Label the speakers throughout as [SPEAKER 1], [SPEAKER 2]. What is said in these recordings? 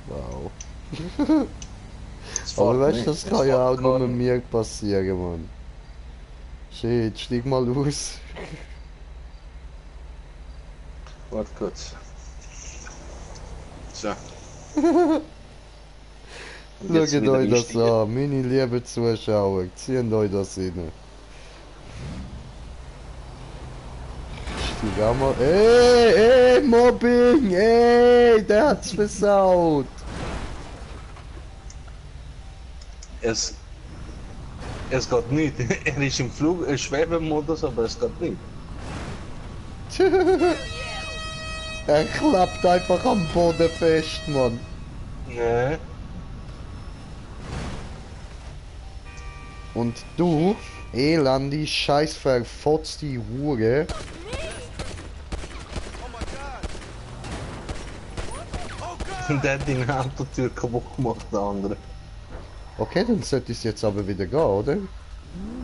[SPEAKER 1] Wow.
[SPEAKER 2] Das
[SPEAKER 1] Aber
[SPEAKER 2] fährt
[SPEAKER 1] weißt du,
[SPEAKER 2] nicht.
[SPEAKER 1] das
[SPEAKER 2] Das
[SPEAKER 1] kann ja
[SPEAKER 2] fährt
[SPEAKER 1] auch nur
[SPEAKER 2] gar nicht.
[SPEAKER 1] mir passieren, Mann. Shit, steig mal aus.
[SPEAKER 2] Warte kurz. So, und jetzt
[SPEAKER 1] Schaut
[SPEAKER 2] wieder
[SPEAKER 1] euch das
[SPEAKER 2] einsteigen.
[SPEAKER 1] an, meine lieben Zuschauer, zieht euch das rein. Steig auch mal. Ey, Mobbing! Ey, der hat's versaut!
[SPEAKER 2] Es, es geht nicht. Er ist im Schwebemodus, aber es geht nicht.
[SPEAKER 1] Er klappt einfach am Boden fest, Mann.
[SPEAKER 2] Nee.
[SPEAKER 1] Und du, elende, scheiß verfotzte Hure.
[SPEAKER 2] Der hat die Autotür kaputt gemacht, der andere.
[SPEAKER 1] Okay, dann sollte es jetzt aber wieder gehen, oder?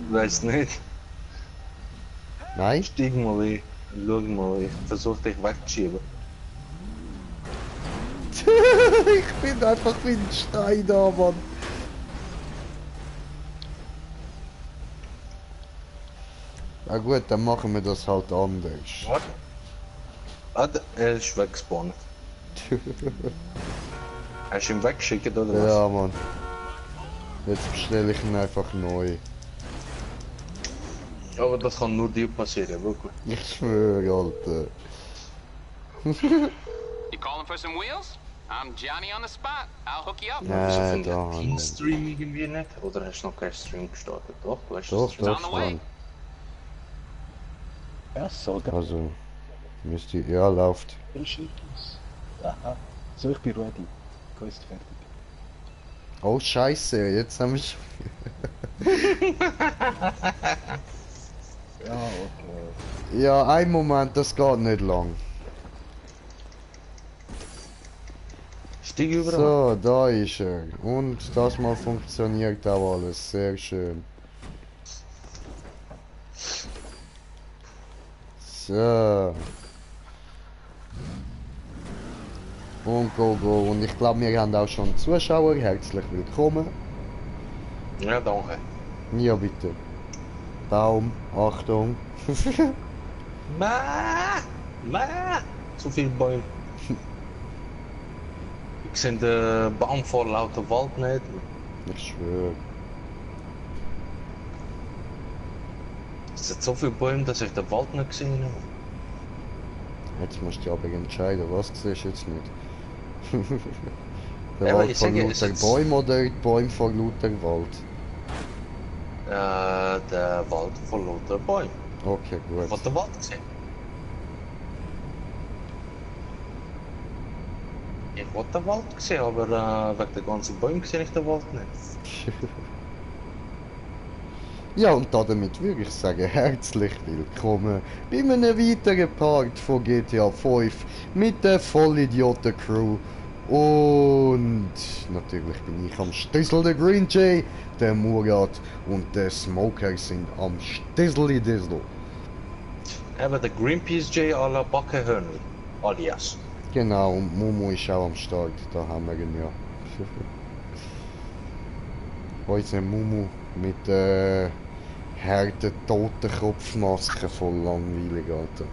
[SPEAKER 2] Weiß nicht.
[SPEAKER 1] Nein?
[SPEAKER 2] Steig mal ein. Schau mal, ich versuche dich wegzuschieben.
[SPEAKER 1] Ich bin einfach wie ein Stein da, Mann. Na gut, dann machen wir das halt anders.
[SPEAKER 2] Warte. Ah, er ist weggespawnt. Hast du ihn weggeschickt oder was?
[SPEAKER 1] Ja, Mann. Jetzt bestelle ich ihn einfach neu.
[SPEAKER 2] Aber das kann nur dir passieren, wirklich.
[SPEAKER 1] Ich schwöre, Alter.
[SPEAKER 3] You calling for some wheels? I'm Johnny on the spot. I'll hook you up.
[SPEAKER 2] Wieso
[SPEAKER 1] Nein,
[SPEAKER 2] findet
[SPEAKER 1] da
[SPEAKER 2] Team
[SPEAKER 1] nicht.
[SPEAKER 2] Stream irgendwie nicht? Oder hast du noch keinen Stream gestartet? Doch, du hast
[SPEAKER 1] Doch,
[SPEAKER 2] einen Stream.
[SPEAKER 1] doch,
[SPEAKER 3] on the way.
[SPEAKER 1] Mann.
[SPEAKER 4] Ja, so, gell?
[SPEAKER 1] Also, müsste ja läuft.
[SPEAKER 4] Aha. So, ich bin ready. Geh, ist fertig.
[SPEAKER 1] Oh Scheiße, jetzt haben wir schon.
[SPEAKER 4] Ja, okay.
[SPEAKER 1] Ja, ein Moment, das geht nicht lang.
[SPEAKER 2] Steig überall.
[SPEAKER 1] So, da ist er. Und das mal funktioniert auch alles. Sehr schön. So. Und go, go. Und ich glaube, wir haben auch schon Zuschauer. Herzlich willkommen.
[SPEAKER 2] Ja, danke.
[SPEAKER 1] Ja, bitte. Baum, Achtung.
[SPEAKER 2] Ma! Zu viel Bäume. Ich sehe den Baum vor lauter Wald nicht.
[SPEAKER 1] Ich schwöre.
[SPEAKER 2] Es sind so viele Bäume, dass ich den Wald nicht gesehen habe.
[SPEAKER 1] Jetzt musst du aber entscheiden, was siehst du jetzt nicht? Der
[SPEAKER 2] Ja, aber
[SPEAKER 1] Wald
[SPEAKER 2] ich
[SPEAKER 1] vor
[SPEAKER 2] sage, es
[SPEAKER 1] lauter
[SPEAKER 2] ist-
[SPEAKER 1] Bäume oder die Bäume vor lauter Wald?
[SPEAKER 2] Der Wald vor lauter Bäumen.
[SPEAKER 1] Okay,
[SPEAKER 2] Ich
[SPEAKER 1] gut.
[SPEAKER 2] habe den Wald gesehen. Ich habe den Wald gesehen, aber wegen der ganzen Bäume sehe ich den Wald nicht.
[SPEAKER 1] Ja, und damit würde ich sagen, herzlich willkommen bei einem weiteren Part von GTA 5 mit der Vollidioten-Crew. Und natürlich bin ich am Stissel, der Green Jay, der Murat und der Smoker sind am Stisseli-Dissel.
[SPEAKER 2] Eben der Greenpeace J à la Backenhörnli, alias.
[SPEAKER 1] Genau, und Momo ist auch am Start, da haben wir ihn ja. Unser Mumu mit harten Totenkopfmasken voll langweilig, Alter.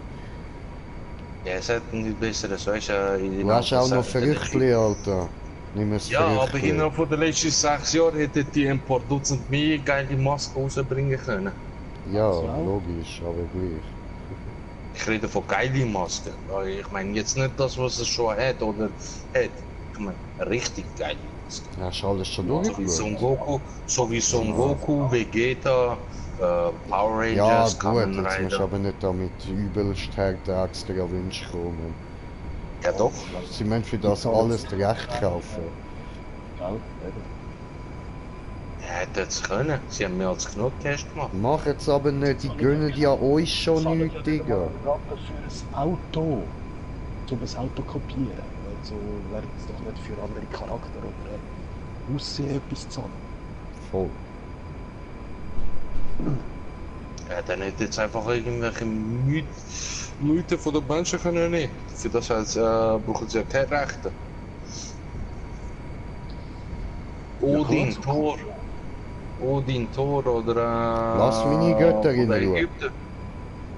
[SPEAKER 2] Ja, es hat nicht besseres, weißt du, in
[SPEAKER 1] Du hast auch noch Verrücktli, Alter. Nimm es
[SPEAKER 2] Ja, aber
[SPEAKER 1] Verrücktli.
[SPEAKER 2] innerhalb von den letzten 6 Jahren hätten die ein paar Dutzend mehr geile Masken rausbringen können.
[SPEAKER 1] Ja,
[SPEAKER 4] Ja.
[SPEAKER 1] logisch, aber gleich.
[SPEAKER 2] Ich rede von geile Masken. Ich meine jetzt nicht das, was es schon hat oder hat. Ich meine richtig geile Masken.
[SPEAKER 1] Hast du alles schon
[SPEAKER 2] So wie Son
[SPEAKER 1] durchgeschaut?
[SPEAKER 2] Goku, Vegeta, Power
[SPEAKER 1] Ja,
[SPEAKER 2] Rangers,
[SPEAKER 1] gut,
[SPEAKER 2] Kamen
[SPEAKER 1] jetzt musst du
[SPEAKER 2] Rider.
[SPEAKER 1] aber nicht damit übelst harten extra Wünsche kommen.
[SPEAKER 2] Ja doch.
[SPEAKER 1] Sie müssen für das alles Recht kaufen.
[SPEAKER 4] Gell? Eben.
[SPEAKER 2] Ja, hätte es können. Sie haben mehr als genug Cash gemacht.
[SPEAKER 1] Mach jetzt aber nicht, die gönnen ja euch schon nichts, Digga.
[SPEAKER 4] Rappen für ein Auto. Um ein Auto kopieren. Also werden es doch nicht für andere Charakter oder Aussehen etwas zahlen.
[SPEAKER 1] Voll.
[SPEAKER 2] Ja, dann hätte jetzt einfach irgendwelche Mythen von den Menschen können nicht. Für das heißt, brauchen sie ja keine Rechte. Odin,
[SPEAKER 4] klar,
[SPEAKER 2] Thor. Odin, Thor oder
[SPEAKER 1] Lass meine Götter in
[SPEAKER 2] von den
[SPEAKER 1] Ruhe.
[SPEAKER 2] Ägypter.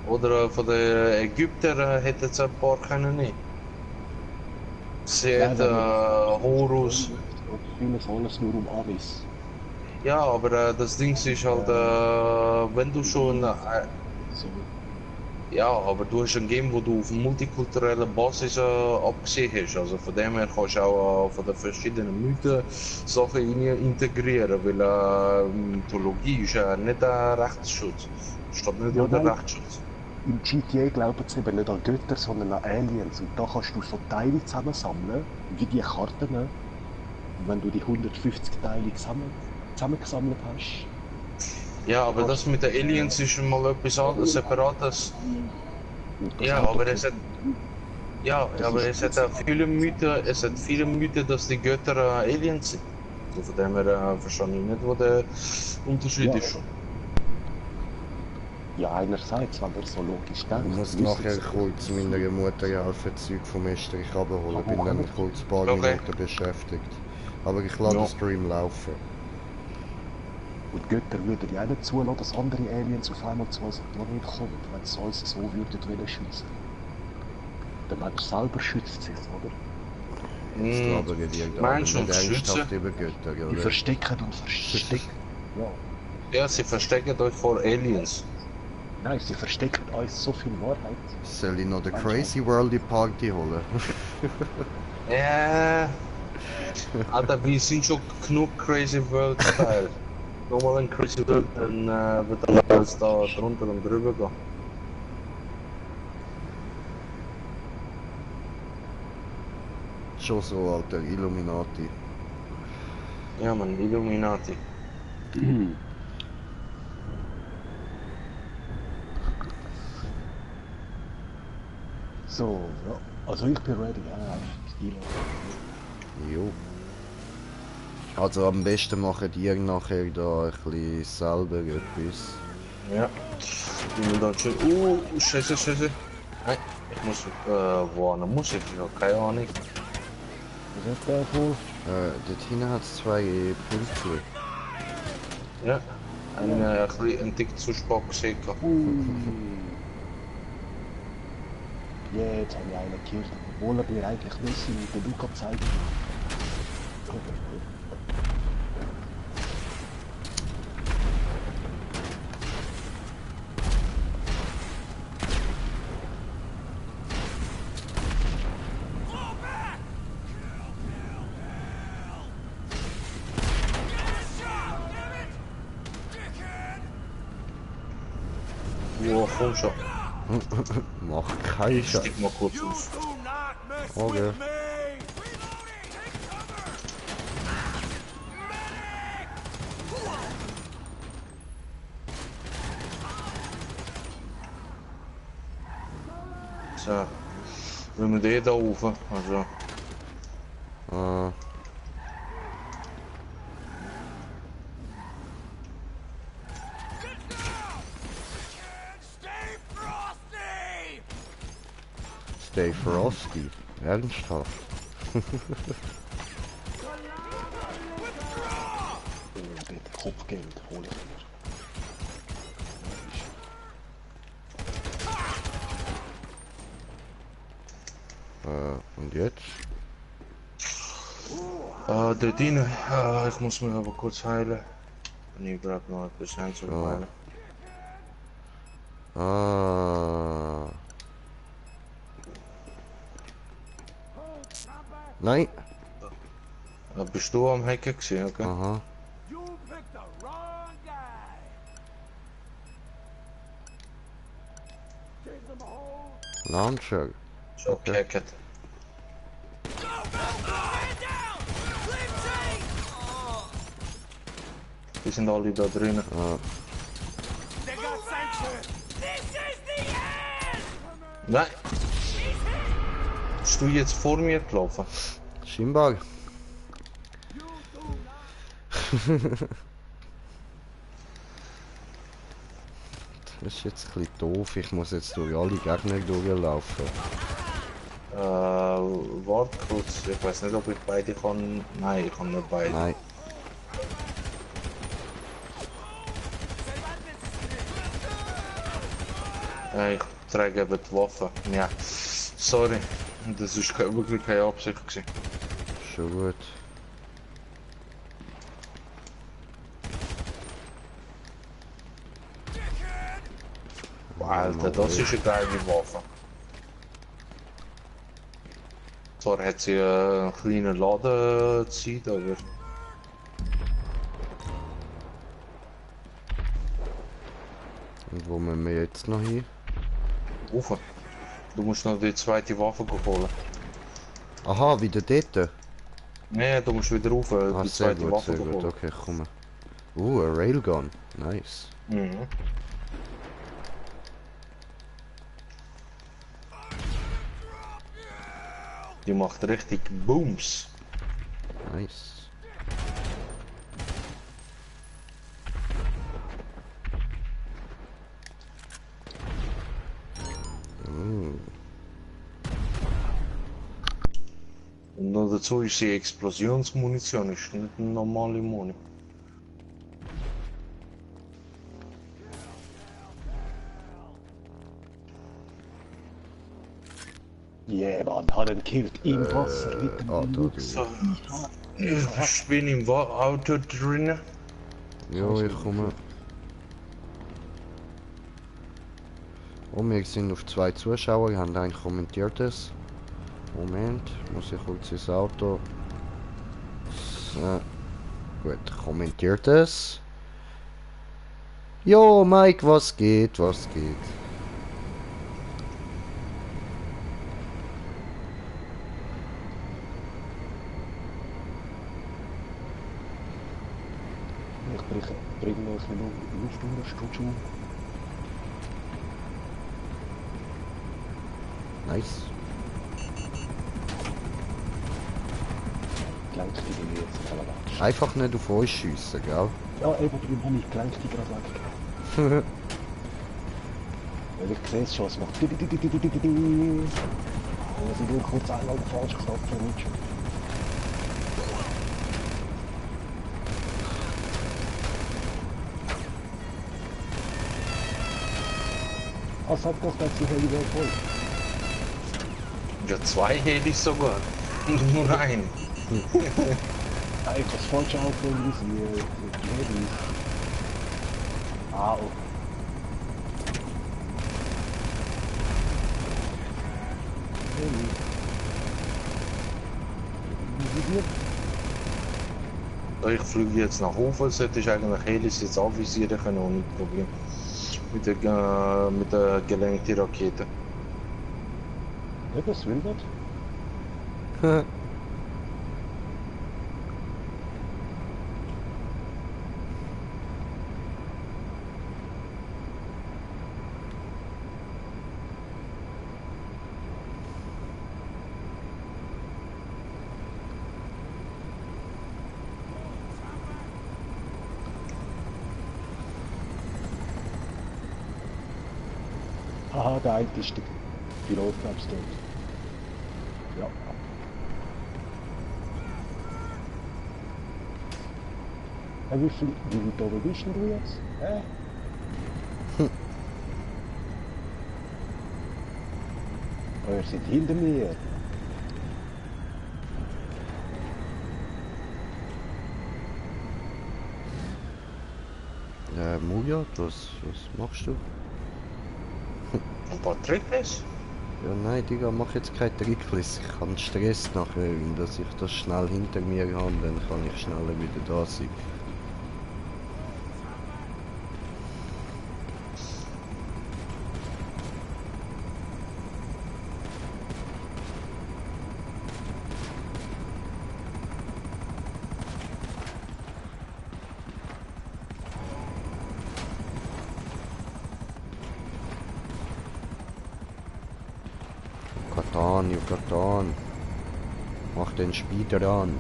[SPEAKER 2] Oder von den Ägyptern hätten es ein paar können nicht. Sie
[SPEAKER 4] Nein,
[SPEAKER 2] hat
[SPEAKER 4] wenn
[SPEAKER 2] Horus.
[SPEAKER 4] vieles alles nur um Amis.
[SPEAKER 2] Ja, aber das Ding ist halt, wenn du schon.
[SPEAKER 4] So,
[SPEAKER 2] Ja, aber du hast ein Game, wo du auf multikulturelle Basis abgesehen hast. Also von dem her kannst du auch von den verschiedenen Mythen Sachen integrieren, weil Mythologie ist ja nicht ein Rechtsschutz. Steht nicht
[SPEAKER 4] Ja,
[SPEAKER 2] unter
[SPEAKER 4] nein.
[SPEAKER 2] Rechtsschutz.
[SPEAKER 4] im GTA glauben sie eben nicht an Götter, sondern an Aliens. Und da kannst du so Teile zusammensammeln, wie die Karten. Und wenn du die 150 Teile zusammengesammelt hast,
[SPEAKER 2] Ja, aber das mit den Aliens ist mal etwas anderes, separates.
[SPEAKER 4] und das
[SPEAKER 2] Ja,
[SPEAKER 4] Auto
[SPEAKER 2] aber es hat. Ja,
[SPEAKER 4] Das
[SPEAKER 2] aber
[SPEAKER 4] ist-
[SPEAKER 2] es hat viele Mythen, dass die Götter Aliens sind. Und von dem her verstehe ich nicht, wo der Unterschied
[SPEAKER 4] Ja.
[SPEAKER 2] ist.
[SPEAKER 4] Ja, einerseits, wenn er so logisch denkt.
[SPEAKER 1] Ich muss
[SPEAKER 4] müsste
[SPEAKER 1] nachher
[SPEAKER 4] es-
[SPEAKER 1] kurz meiner Mutter helfen, Zeug vom Estrich abholen. Bin
[SPEAKER 4] Aber-
[SPEAKER 1] nämlich kurz ein paar
[SPEAKER 2] Okay.
[SPEAKER 1] Minuten beschäftigt. Aber ich lasse
[SPEAKER 2] Ja.
[SPEAKER 1] den Stream laufen.
[SPEAKER 4] Und die Götter würden ja auch nicht zulassen, dass andere Aliens auf einmal zu unserem Planeten kommen, wenn sie alles so würden wollen schützen. Der Mensch selber schützt sich, oder?
[SPEAKER 1] Jetzt
[SPEAKER 2] Mm.
[SPEAKER 1] labern die da
[SPEAKER 2] Meinst du,
[SPEAKER 1] nicht
[SPEAKER 2] um zu
[SPEAKER 1] ernsthaft
[SPEAKER 2] schützen?
[SPEAKER 1] über Götter,
[SPEAKER 4] Die
[SPEAKER 1] oder?
[SPEAKER 4] verstecken und verstecken. Ja.
[SPEAKER 2] Ja, sie verstecken euch vor Aliens.
[SPEAKER 4] Nein, sie verstecken uns so viel Wahrheit.
[SPEAKER 1] Soll ich noch den Crazy World Party holen?
[SPEAKER 2] Alter, wir sind schon genug Crazy World Style. Nochmal ein Crazy World, dann wird alles da drunter und drüber gehen.
[SPEAKER 1] Schon so, alter, Illuminati.
[SPEAKER 2] Ja, man, Illuminati.
[SPEAKER 4] So, ja. Also ich bin ready, ja.
[SPEAKER 1] Jo. Also am besten machen die nachher da ein bisschen selber etwas.
[SPEAKER 2] Ja. Ich bin dann schon. Scheiße, Scheiße. Nein, ich muss. Wohin muss ich? Ich habe keine Ahnung.
[SPEAKER 4] Was ist der wohl?
[SPEAKER 1] Dort hinten hat es zwei Punkte.
[SPEAKER 2] Ja. Ein Tick zu spät gesehen.
[SPEAKER 4] Jetzt habe ich einen gekillt. Obwohl er mir eigentlich wissen mit der Luca zeigen.
[SPEAKER 2] Wow, komm schon.
[SPEAKER 1] Mach keinen Scheiß.
[SPEAKER 2] Stieg mal kurz auf.
[SPEAKER 1] Okay.
[SPEAKER 2] So. Wenn wir den da rauf. Also.
[SPEAKER 1] Ah, Stay Frosty. Ernsthaft.
[SPEAKER 4] Dort Kopfgeld hole ich mir.
[SPEAKER 1] Und jetzt?
[SPEAKER 2] Dort rein. Ich muss mich aber kurz heilen. Und ich brauche noch etwas einzuheilen.
[SPEAKER 1] Ah. Nein.
[SPEAKER 2] Bist du am Hacken gewesen, okay?
[SPEAKER 1] Aha. Launcher.
[SPEAKER 2] Schon gehackt. Die sind alle da drinnen.
[SPEAKER 1] Ah.
[SPEAKER 2] Nein! Bist du jetzt vor mir gelaufen?
[SPEAKER 1] Scheinbar. Das ist jetzt ein bisschen doof, ich muss jetzt durch alle Gegner durchlaufen.
[SPEAKER 2] Warte kurz, ich weiß nicht, ob ich beide kann. Nein, ich kann nicht beide.
[SPEAKER 1] Nein.
[SPEAKER 2] Ich trage eben die Waffe. Ja, sorry. Das ist wirklich keine Absicht gewesen.
[SPEAKER 1] Schon gut.
[SPEAKER 2] Alter, das ist eine geile Waffe. Zwar hat sie einen kleinen Ladezeit, aber...
[SPEAKER 1] Und wo müssen wir jetzt noch hin?
[SPEAKER 2] Rauf. Du musst noch die zweite Waffe holen.
[SPEAKER 1] Aha, wieder dort?
[SPEAKER 2] Nee, du musst wieder rauf,
[SPEAKER 1] Ah,
[SPEAKER 2] die
[SPEAKER 1] sehr
[SPEAKER 2] zweite
[SPEAKER 1] gut,
[SPEAKER 2] Waffe
[SPEAKER 1] sehr gut.
[SPEAKER 2] holen.
[SPEAKER 1] Okay, komm. Ein Railgun. Nice.
[SPEAKER 2] Mhm. Die macht richtig Booms.
[SPEAKER 1] Nice.
[SPEAKER 2] Und noch dazu ist sie Explosionsmunition, ist nicht eine normale Muni.
[SPEAKER 4] Jemand hat einen Kilt im Wasser mit dem
[SPEAKER 1] da
[SPEAKER 4] Lux.
[SPEAKER 2] So, ich bin im Auto drin.
[SPEAKER 1] Ja, ich komme. Oh, wir sind auf 2 Zuschauer, die haben einen kommentiert es. Moment, muss ich kurz ins Auto. So. Gut, kommentiert es. Jo, Mike, was geht, was geht?
[SPEAKER 4] Ich bringe noch ein bisschen Luft durch, das geht schon.
[SPEAKER 1] Nice.
[SPEAKER 4] Gelenkt die jetzt Kalabatsch.
[SPEAKER 1] Einfach nicht auf euch schiessen, gell?
[SPEAKER 4] Ja, eben, darum habe ich gelenkt die gerade weggegeben. Weil ich sehe es schon, es macht Wenn sie nur kurz einmal falsch geknopft haben, schon. Ah, sag das, dass die Heli wäre voll.
[SPEAKER 2] Ja, 2 Helis sogar. Nur ein.
[SPEAKER 4] Ah, ich hab's falsch aufgehoben, die Heli. Ah, oh. Heli.
[SPEAKER 2] Ich fliege jetzt nach Hofen, sollte ich eigentlich Helis jetzt avisieren können, ohne Problem. Mit der gelenkten Rakete.
[SPEAKER 4] Ja, das will nicht. Aha, der eine ist der Pilot, glaubst du? Ja. Ja, wie weit oben bist denn du jetzt? Hä? Oh, ihr seid hinter mir.
[SPEAKER 1] Muja, was machst du?
[SPEAKER 2] Ein paar Tricks?
[SPEAKER 1] Ja, nein, Digga, mach jetzt kein Tricklis. Ich habe Stress nachher, weil dass ich das schnell hinter mir habe, dann kann ich schneller wieder da sein. Katan, Yucatan. Mach den Speeder an.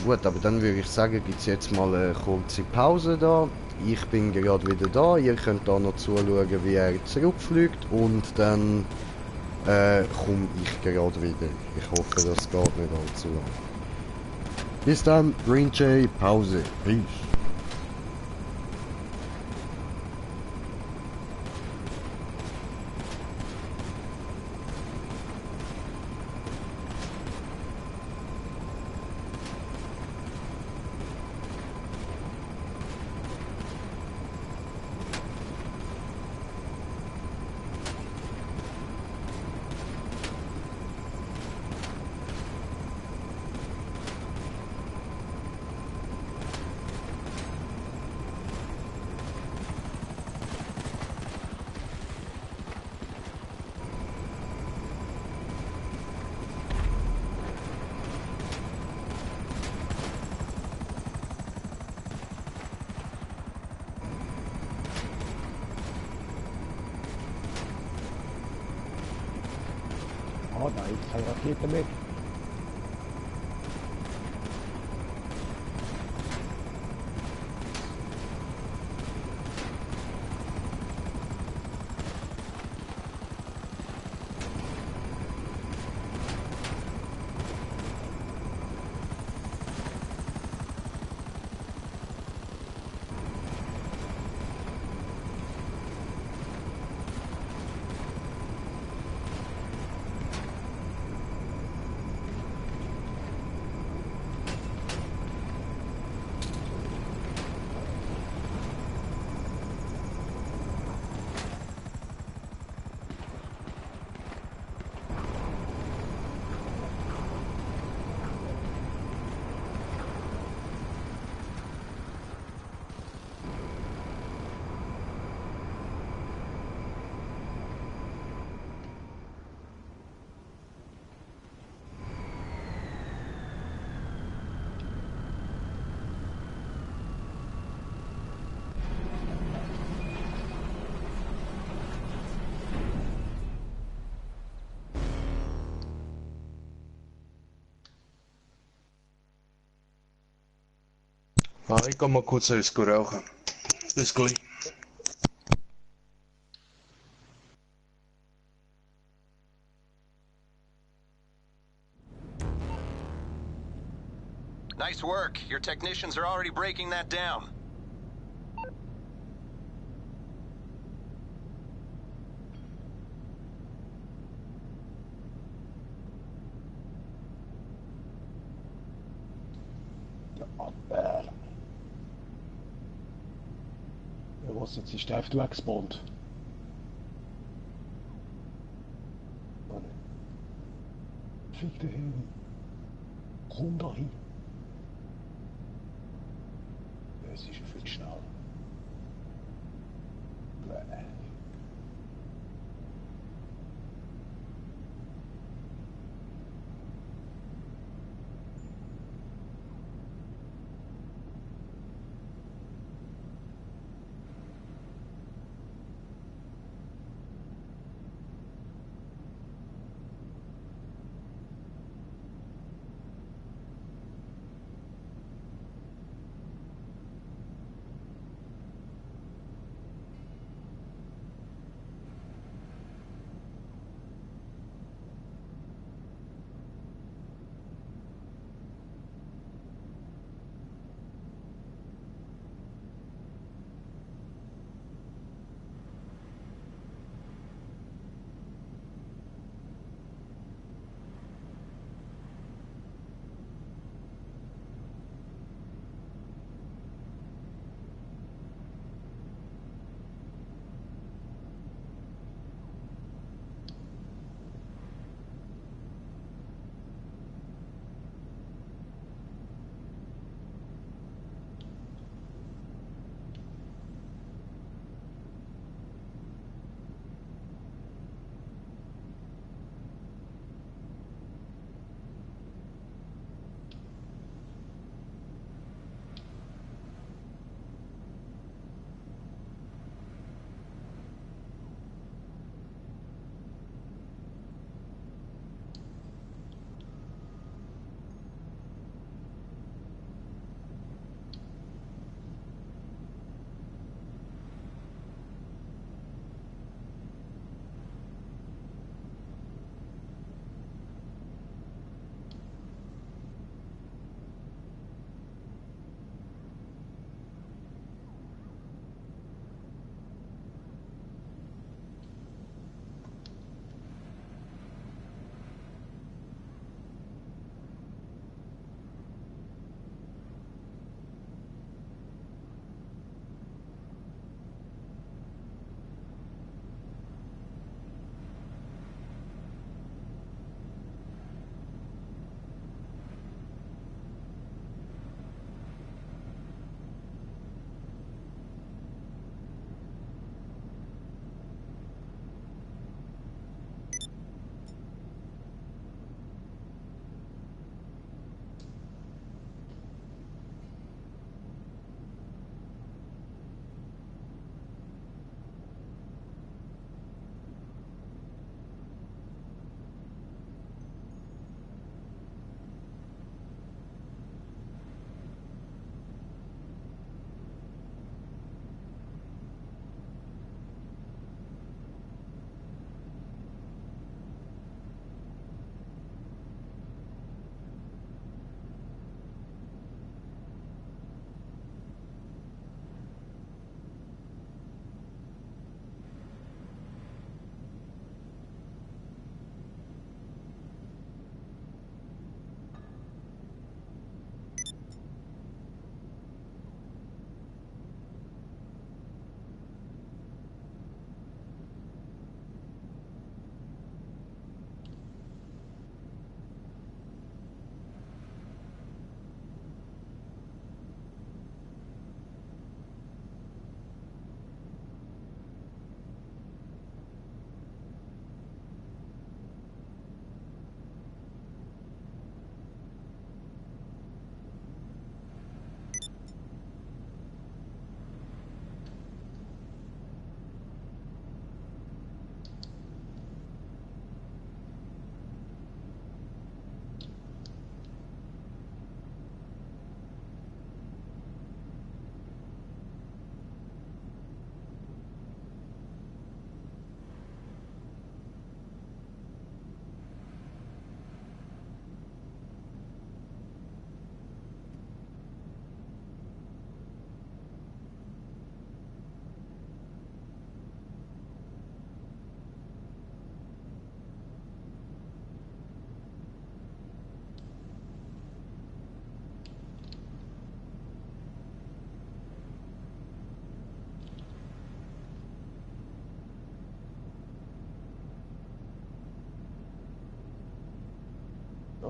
[SPEAKER 1] gut, aber dann würde ich sagen, gibt es jetzt mal eine kurze Pause da. Ich bin gerade wieder da. Ihr könnt da noch zuschauen, wie er zurückfliegt. Und dann komme ich gerade wieder. Ich hoffe, das geht nicht allzu lang. Bis dann, Green Jay, Pause. Peace.
[SPEAKER 4] Ah nein, keine Rakete mehr.
[SPEAKER 2] Ah, ich kann mal kurz etwas rauchen. Bis gleich.
[SPEAKER 5] Nice work. Your technicians are already breaking that down.
[SPEAKER 4] Ja, aber... Ja, was jetzt ist der einfach weggespawnt? Mann. Fick dich hin. Komm da hin. Es ist ja viel zu schnell. Bäh.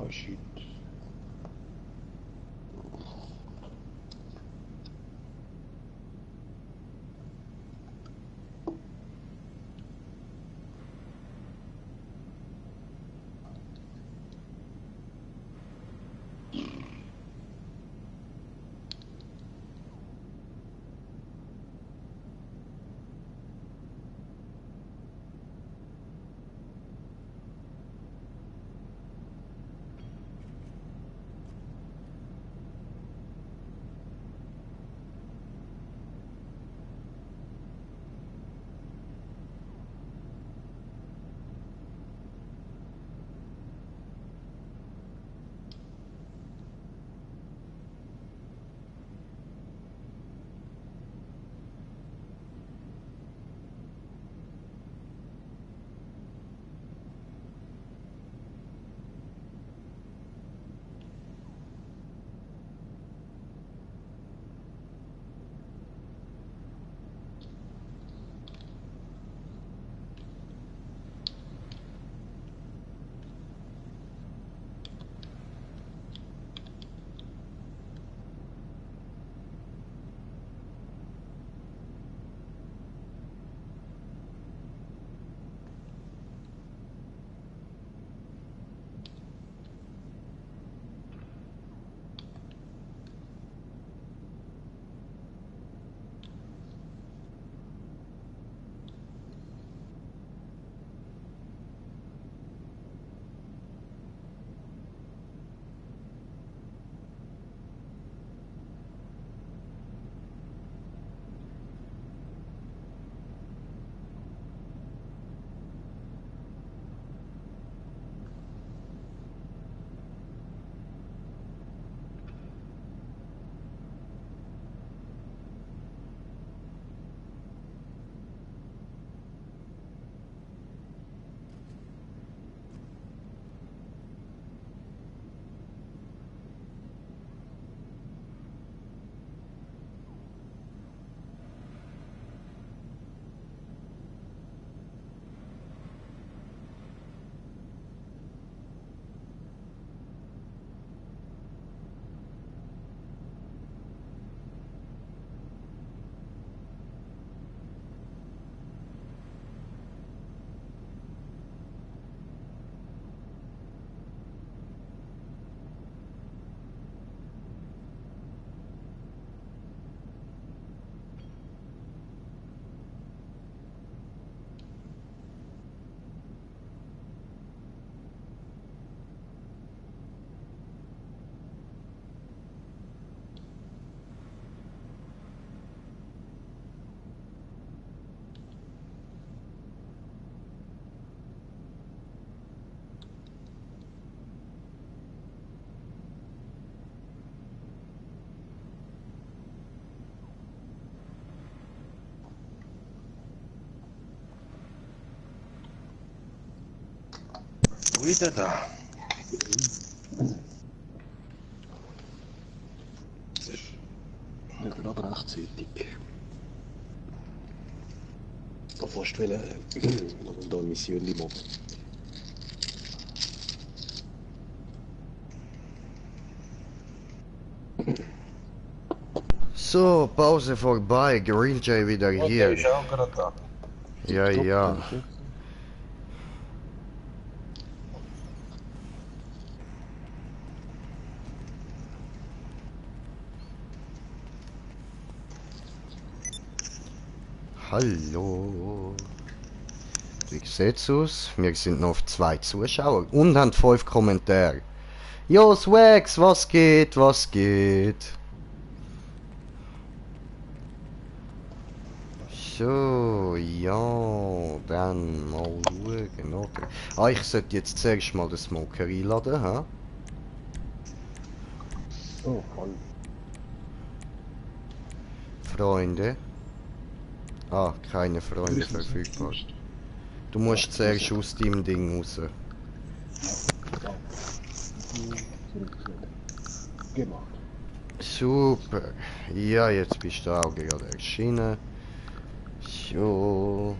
[SPEAKER 4] Ah, shit.
[SPEAKER 2] Wieder da.
[SPEAKER 4] Nicht gerade rechtzeitig. Ich wollte fast wollen, da eine Mission machen.
[SPEAKER 1] So, Pause vorbei. Green Jay wieder
[SPEAKER 2] Und der
[SPEAKER 1] hier.
[SPEAKER 2] ist auch gerade da.
[SPEAKER 1] Ja, ja.
[SPEAKER 4] Danke.
[SPEAKER 1] Hallo. Wie sieht's aus? Wir sind noch auf 2 Zuschauer und haben 5 Kommentare. Jo, Swags, was geht? Was geht? So, ja, dann mal schauen, oder? Ah, ich sollte jetzt zuerst mal den Smoker einladen, hä?
[SPEAKER 4] Oh, voll.
[SPEAKER 1] Freunde. Ah, keine Freunde verfügbar. Du musst zuerst aus deinem Ding raus.
[SPEAKER 4] Gemacht.
[SPEAKER 1] Super. Ja, jetzt bist du auch gerade erschienen. So.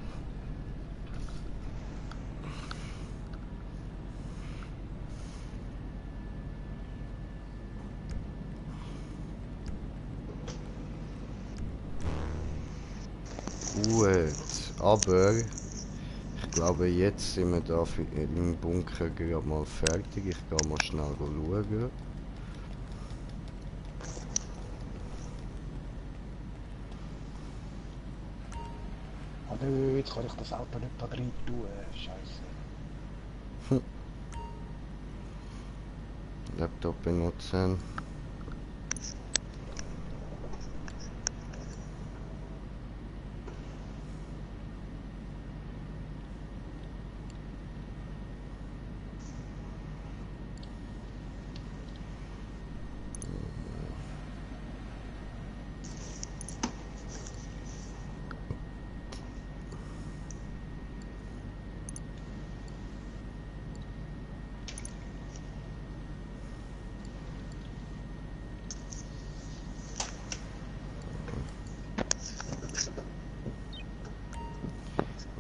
[SPEAKER 1] Gut, aber ich glaube, jetzt sind wir da im Bunker gerade mal fertig. Ich gehe mal schnell schauen.
[SPEAKER 4] Oh nö, jetzt kann ich das Auto nicht da drin tun. Scheiße.
[SPEAKER 1] Laptop benutzen.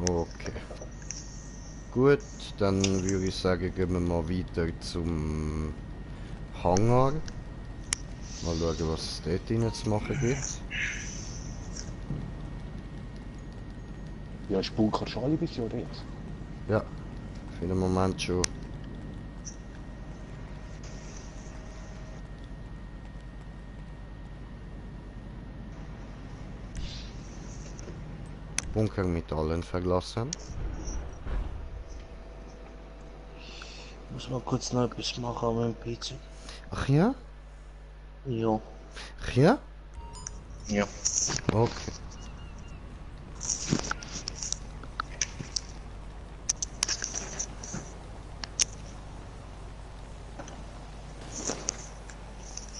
[SPEAKER 1] Okay. Gut, dann würde ich sagen, gehen wir mal weiter zum Hangar. Mal schauen, was es dort drinnen zu machen gibt.
[SPEAKER 4] Ja, ist Bunker schon alle Mission jetzt?
[SPEAKER 1] Ja, für den Moment schon. Bunker mit allen verlassen.
[SPEAKER 6] Ich muss mal kurz noch etwas machen an meinem PC.
[SPEAKER 1] Ach ja?
[SPEAKER 6] Ja.
[SPEAKER 1] Ach ja?
[SPEAKER 6] Ja.
[SPEAKER 1] Okay.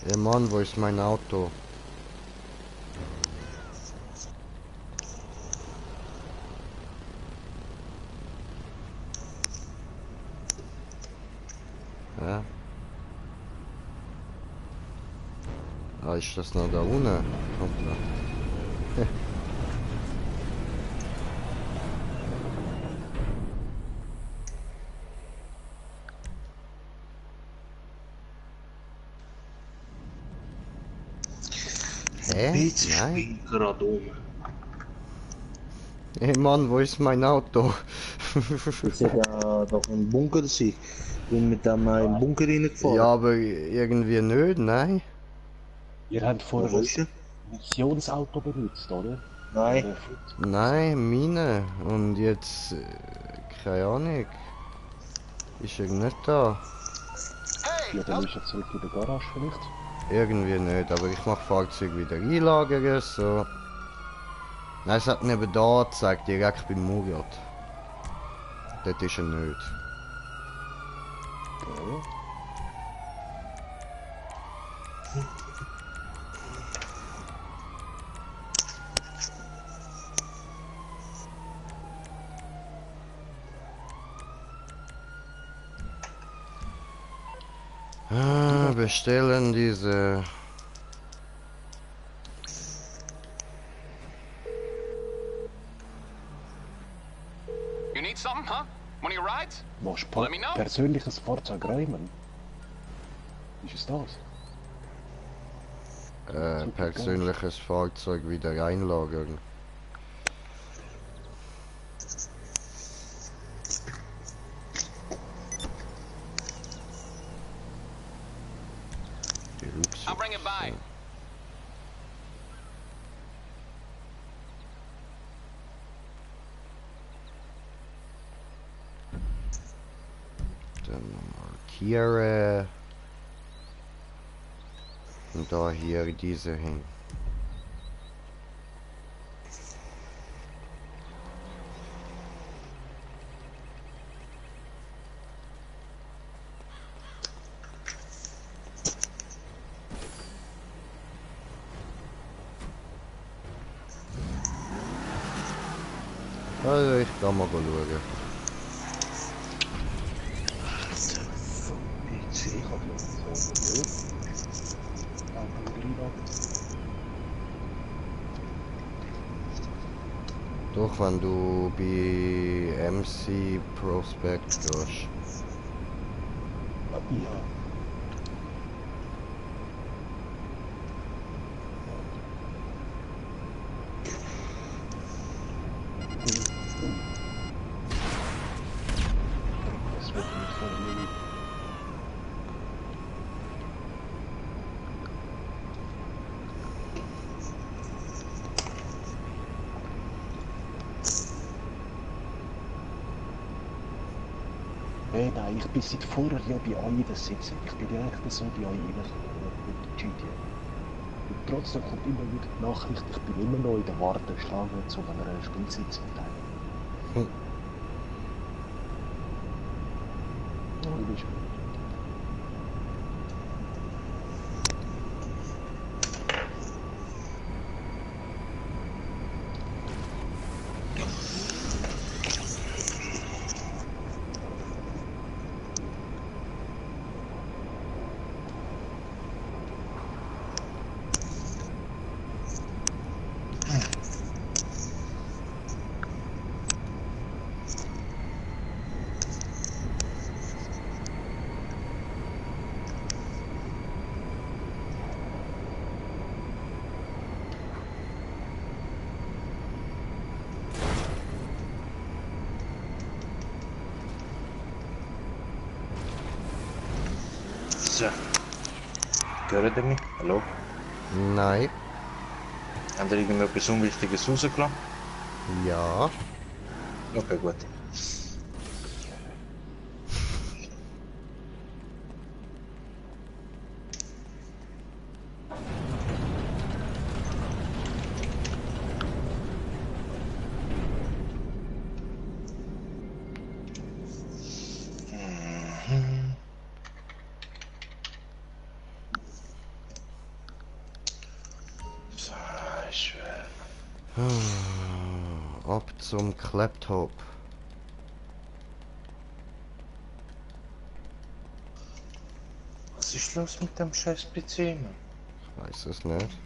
[SPEAKER 1] Ja Mann, wo ist mein Auto? Ja. Ah, ist das noch da unten? Hoppla. Hä?
[SPEAKER 6] PC
[SPEAKER 1] Nein.
[SPEAKER 6] springt gerade um.
[SPEAKER 1] Hey Mann, wo ist mein Auto?
[SPEAKER 6] Ich sehe ja doch im Bunker sein. Bin mit dem im Bunker reingefahren.
[SPEAKER 1] Ja, aber irgendwie nicht, nein.
[SPEAKER 4] Ihr habt
[SPEAKER 6] Wo
[SPEAKER 4] vorher
[SPEAKER 6] ist er?
[SPEAKER 4] ein Missionsauto benutzt, oder?
[SPEAKER 6] Nein.
[SPEAKER 1] Nein, meine. Und jetzt, keine Ahnung. Ist er nicht da?
[SPEAKER 4] Ja, dann ist er zurück in der Garage vielleicht.
[SPEAKER 1] Irgendwie nicht, aber ich mache Fahrzeug wieder einlagern, so. Nein, es hat neben da gezeigt, direkt beim Murat. Dort ist er nicht.
[SPEAKER 4] Okay.
[SPEAKER 1] Ah, bestellen diese.
[SPEAKER 3] You need something, huh? One of your rides?
[SPEAKER 4] Machst du
[SPEAKER 3] Let me know.
[SPEAKER 4] persönliches Fahrzeug räumen? Ist es das?
[SPEAKER 1] Persönliches Fahrzeug wieder einlagern. Die Rücksicht.
[SPEAKER 3] I'll bring it by.
[SPEAKER 1] Dann markiere. Und da hier diese hin. Also ich kann mal schauen.
[SPEAKER 6] PC.
[SPEAKER 4] Ich habe ja so nicht. Auto wieder einladen.
[SPEAKER 1] Doch, wenn du bei MC Prospect gehst.
[SPEAKER 4] Ja. Hey, nein, ich bin seit vorher ja bei euch in der Sitzung. Ich bin ja echt so bei euch reingekommen mit GTA. Und trotzdem kommt immer wieder die Nachricht, ich bin immer noch in der Warteschlange zu einer Spielsitzung teilnehmen. Du bist gut.
[SPEAKER 2] So. Hört ihr mich? Hallo?
[SPEAKER 1] Nein.
[SPEAKER 2] Habt ihr irgendetwas Unwichtiges rausgelassen?
[SPEAKER 1] Ja.
[SPEAKER 2] Okay, gut. So, schön.
[SPEAKER 1] Ab zum Laptop.
[SPEAKER 2] Was ist los mit dem scheiß PC, Mann?
[SPEAKER 1] Ich weiß es nicht.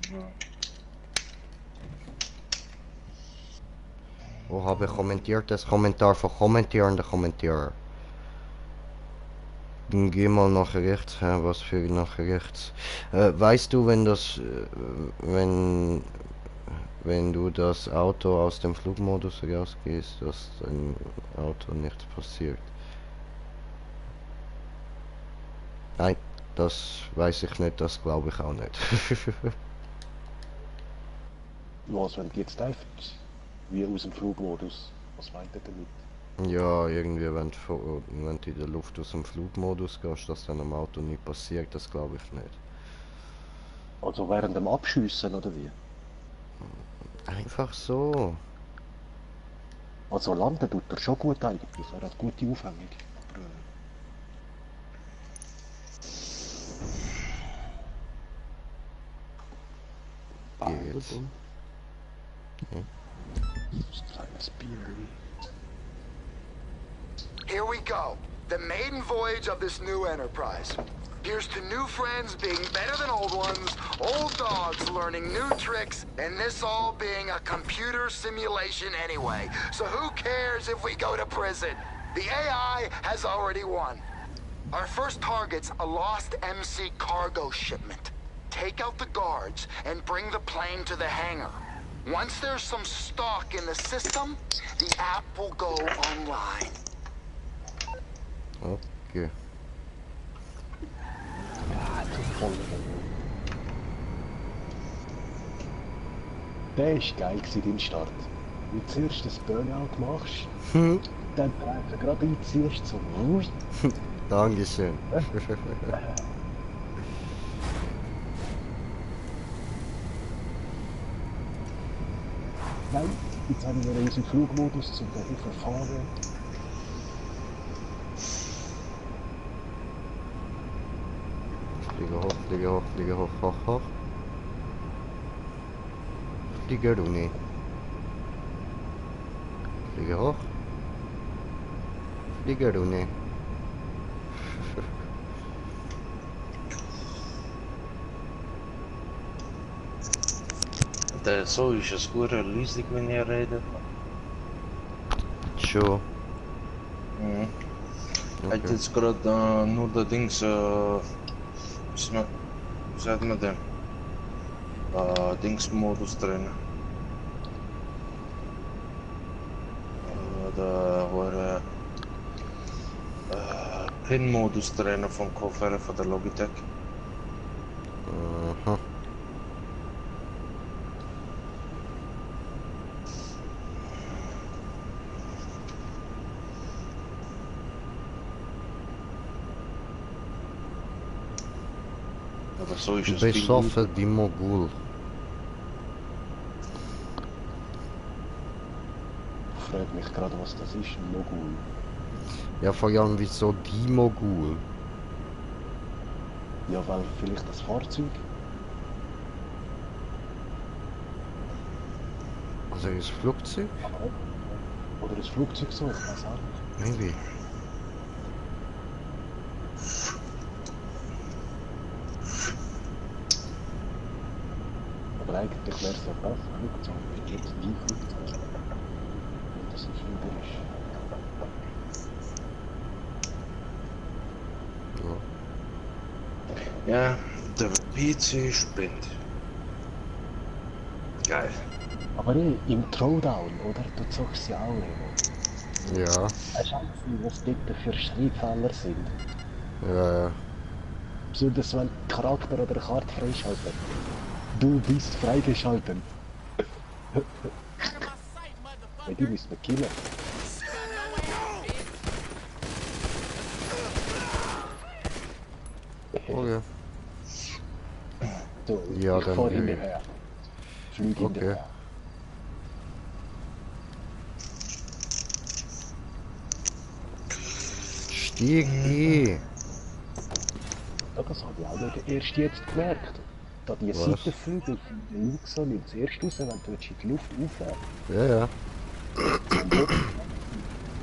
[SPEAKER 1] Wo habe ich kommentiert? Das Kommentar von kommentierenden Kommentierer. Dann geh mal nach rechts. Hä, was für nach rechts? Weißt du, wenn das, wenn du das Auto aus dem Flugmodus rausgehst, dass dein Auto nichts passiert? Nein, das weiß ich nicht, das glaube ich auch nicht.
[SPEAKER 4] Was, wenn du jetzt einfach wie aus dem Flugmodus? Was meint ihr damit?
[SPEAKER 1] Ja, irgendwie, wenn du in der Luft aus dem Flugmodus gehst, dass dann am Auto nicht passiert, das glaube ich nicht.
[SPEAKER 4] Also während dem Abschiessen oder wie?
[SPEAKER 1] Einfach so.
[SPEAKER 4] Also landen tut er schon gut eigentlich, er hat gute Aufhängung. Aber,
[SPEAKER 1] Geht's.
[SPEAKER 4] das kleines Bierli.
[SPEAKER 7] Here we go. The maiden voyage of this new enterprise. Here's to new friends being better than old ones, old dogs learning new tricks, and this all being a computer simulation anyway. So who cares if we go to prison? The AI has already won. Our first target's a lost MC cargo shipment. Take out the guards and bring the plane to the hangar. Once there's some stock in the system, the app will go online.
[SPEAKER 1] Okay.
[SPEAKER 4] Ja, zu voll. Der ist geil gewesen, dein Start. Wenn du zuerst das Burnout machst, dann einfach gerade einziehst zum Ui.
[SPEAKER 1] Dankeschön.
[SPEAKER 4] Nein, jetzt haben wir unseren Flugmodus zum Verfahren.
[SPEAKER 1] Fliege hoch, fliege hoch, fliege hoch, hoch, hoch. Fliege du nicht. Fliege hoch. Fliege du nicht.
[SPEAKER 2] So ist es gut leislich, wenn ihr redet.
[SPEAKER 1] Schon.
[SPEAKER 2] Mhm.
[SPEAKER 1] Okay.
[SPEAKER 2] Hat jetzt gerade nur der Dings, wie sagt man denn? Dingsmodus drin. Da war Pin-Modus drin vom Koffer von der Logitech.
[SPEAKER 1] Aha.
[SPEAKER 2] aber so ist
[SPEAKER 1] Du
[SPEAKER 2] es viel
[SPEAKER 1] beschaffen die Mogul.
[SPEAKER 4] Ich frage mich gerade, was das ist, ein Mogul.
[SPEAKER 1] Ja, vor allem wieso die Mogul?
[SPEAKER 4] Ja, weil vielleicht das Fahrzeug.
[SPEAKER 1] Also das Flugzeug?
[SPEAKER 4] Oder das Flugzeug so, ich weiß auch nicht.
[SPEAKER 1] Maybe.
[SPEAKER 4] Aber eigentlich wäre es ja das Flugzeug, jetzt die Flugzeug. Und das ist wieder ist.
[SPEAKER 1] Ja.
[SPEAKER 2] Ja, der PC spinnt. Geil.
[SPEAKER 4] Aber im Throwdown, oder? Du zockst ja auch nicht.
[SPEAKER 1] Ja.
[SPEAKER 4] Weißt du, was dort für Schreibfehler sind?
[SPEAKER 1] Ja.
[SPEAKER 4] Besonders wenn Charakter oder Karte freischalten. Du bist freigeschalten. Die müssen wir killen.
[SPEAKER 1] Okay.
[SPEAKER 4] So,
[SPEAKER 1] Ja,
[SPEAKER 4] ich
[SPEAKER 1] dann
[SPEAKER 4] fahr
[SPEAKER 1] will ich.
[SPEAKER 4] hinterher. Flüg
[SPEAKER 1] Okay.
[SPEAKER 4] hinterher.
[SPEAKER 1] Stieg ein.
[SPEAKER 4] Ja, das habe ich auch nicht erst jetzt gemerkt. Da die
[SPEAKER 1] Was?
[SPEAKER 4] Seitenvögel von den Luxon nimmt zuerst raus, wenn du in die Luft aufhörst.
[SPEAKER 1] Ja, ja.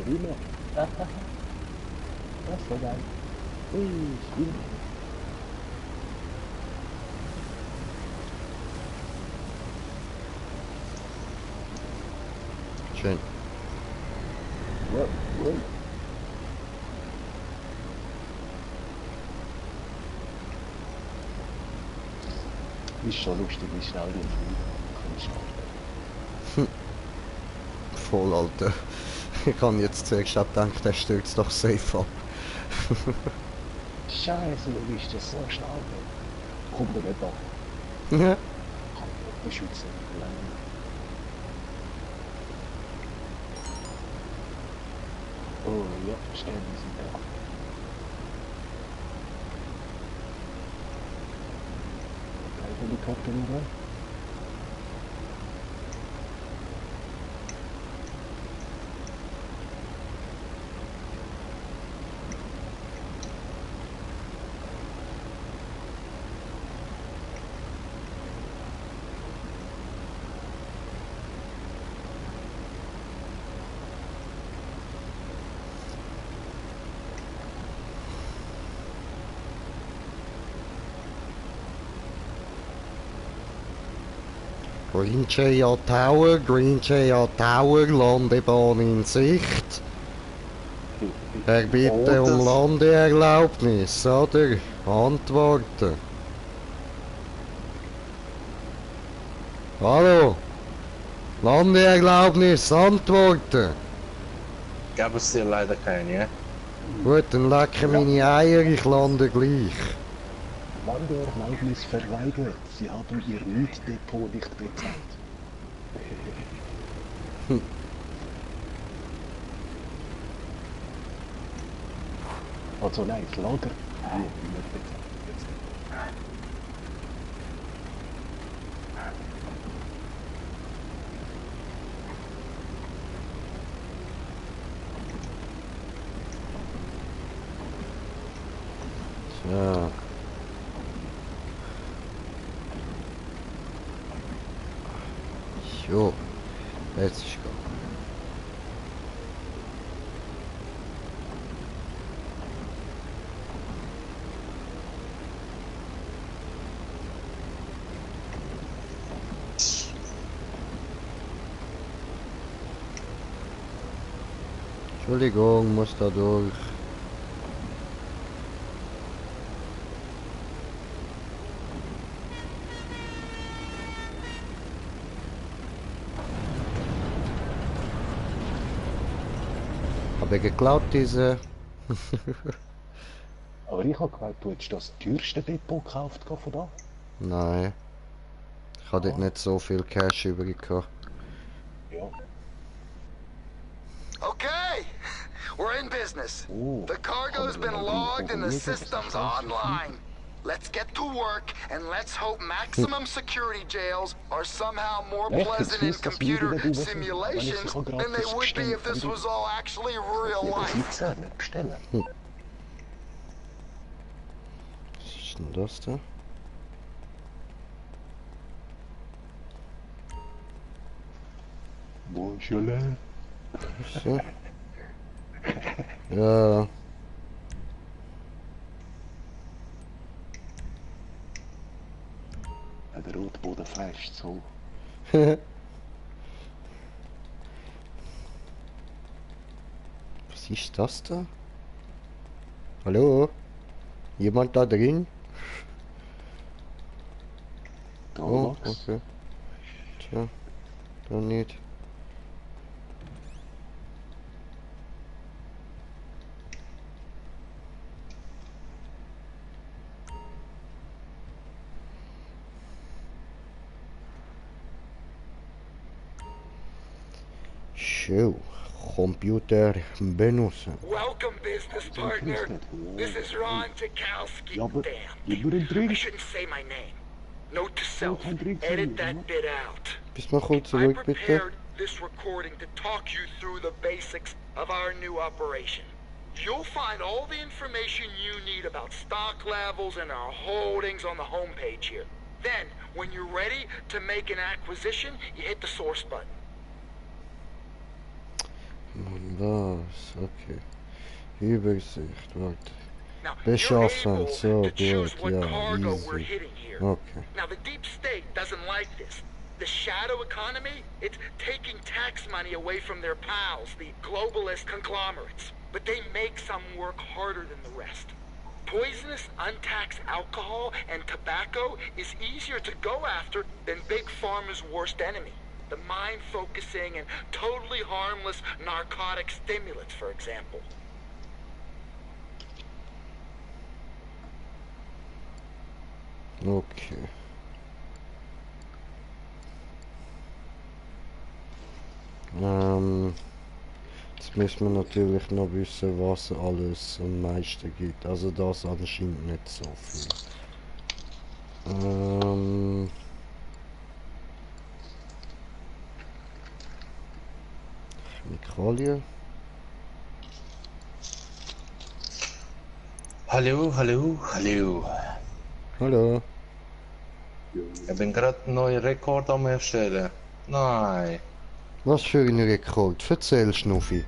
[SPEAKER 4] Rüber. Das ist so geil. Ui, stimmt.
[SPEAKER 1] Schön.
[SPEAKER 4] Ja, ja. Ist schon lustig, wie schnell die fliegen.
[SPEAKER 1] Voll, Alter. Ich habe jetzt zuerst auch gedacht, der stürzt doch safe ab.
[SPEAKER 4] Scheiße, du bist ja so schnell. Kommt er nicht ab.
[SPEAKER 1] Ja.
[SPEAKER 4] Beschützen. Oh ja, verstehen wir sind da. Helikopter rüber.
[SPEAKER 1] Green Jaya Tower, Landebahn in Sicht. Er bitte
[SPEAKER 2] Oh,
[SPEAKER 1] um
[SPEAKER 2] das-
[SPEAKER 1] Landeerlaubnis, oder? Antworten. Hallo? Landeerlaubnis, antworten.
[SPEAKER 2] Gab es dir leider keine, ja?
[SPEAKER 1] Gut, dann lecken meine Eier, ich lande gleich.
[SPEAKER 4] Landeerlaubnis verweigert. Sie haben Ihr Mietdepot nicht bezahlt. Also nein, das Lager nicht bezahlt. Jetzt.
[SPEAKER 1] Ja. Jo, jetzt ist gut. Entschuldigung, muss da durch. Habe geklaut diese.
[SPEAKER 4] Aber ich habe gemeint, du hättest das teuerste Depot gekauft von da.
[SPEAKER 1] Nein. Ich hatte dort nicht so viel Cash übrig gehabt.
[SPEAKER 4] Ja.
[SPEAKER 7] Okay, we're in business.
[SPEAKER 4] Oh,
[SPEAKER 7] The cargo's been logged and the system's online. Let's get to work and let's hope maximum security jails are somehow more
[SPEAKER 4] Echt,
[SPEAKER 7] pleasant in
[SPEAKER 4] jetzt das Video
[SPEAKER 7] computer
[SPEAKER 4] nicht über-
[SPEAKER 7] simulations
[SPEAKER 4] wenn ich
[SPEAKER 7] than they
[SPEAKER 4] gratis
[SPEAKER 7] would be if this
[SPEAKER 4] bestellen
[SPEAKER 7] was all actually real
[SPEAKER 4] kann.
[SPEAKER 7] life.
[SPEAKER 4] Pizza nicht bestellen.
[SPEAKER 1] Was ist denn das da?
[SPEAKER 4] Bonjour.
[SPEAKER 1] So. Ja.
[SPEAKER 4] Der Rotboden fest, so.
[SPEAKER 1] Was ist das da? Hallo? Jemand da drin?
[SPEAKER 4] Da,
[SPEAKER 1] Oh,
[SPEAKER 4] Max.
[SPEAKER 1] okay. Tja, da nicht. Show. Computer benutzen.
[SPEAKER 7] Welcome, business partner. This is Ron Tchaikovsky.
[SPEAKER 4] Ja, aber
[SPEAKER 7] Damn.
[SPEAKER 4] über den
[SPEAKER 7] I
[SPEAKER 4] Drink.
[SPEAKER 7] shouldn't say my name. Note to self,
[SPEAKER 4] kein Drink
[SPEAKER 7] edit
[SPEAKER 4] sein,
[SPEAKER 7] that
[SPEAKER 4] oder?
[SPEAKER 7] bit out.
[SPEAKER 1] Bis mal kurz
[SPEAKER 7] I
[SPEAKER 1] zurück, bitte.
[SPEAKER 7] prepared this recording to talk you through the basics of our new operation. You'll find all the information you need about stock levels and our holdings on the homepage here. Then, when you're ready to make an acquisition, you hit the source button.
[SPEAKER 1] Mann, was? Okay. Übersicht, warte.
[SPEAKER 7] Now,
[SPEAKER 1] Beschaffen,
[SPEAKER 7] you're able
[SPEAKER 1] so
[SPEAKER 7] to choose
[SPEAKER 1] gut,
[SPEAKER 7] what
[SPEAKER 1] ja,
[SPEAKER 7] cargo we're
[SPEAKER 1] easy.
[SPEAKER 7] hitting here.
[SPEAKER 1] Okay.
[SPEAKER 7] Now, the deep state doesn't like this. The shadow economy, it's taking tax money away from their pals, the globalist conglomerates. But they make some work harder than the rest. Poisonous, untaxed alcohol and tobacco is easier to go after than Big Pharma's worst enemy. The mind-focusing and totally harmless narcotic stimulants, for example.
[SPEAKER 1] Okay. Jetzt müssen wir natürlich noch wissen, was alles am meisten gibt. Also das anscheinend nicht so viel. Chemikalien.
[SPEAKER 2] Hallo, hallo, hallo.
[SPEAKER 1] Hallo.
[SPEAKER 2] Ich bin gerade einen neuen Rekord am erstellen. Nein.
[SPEAKER 1] Was für ein Rekord? Erzähl, Schnuffi.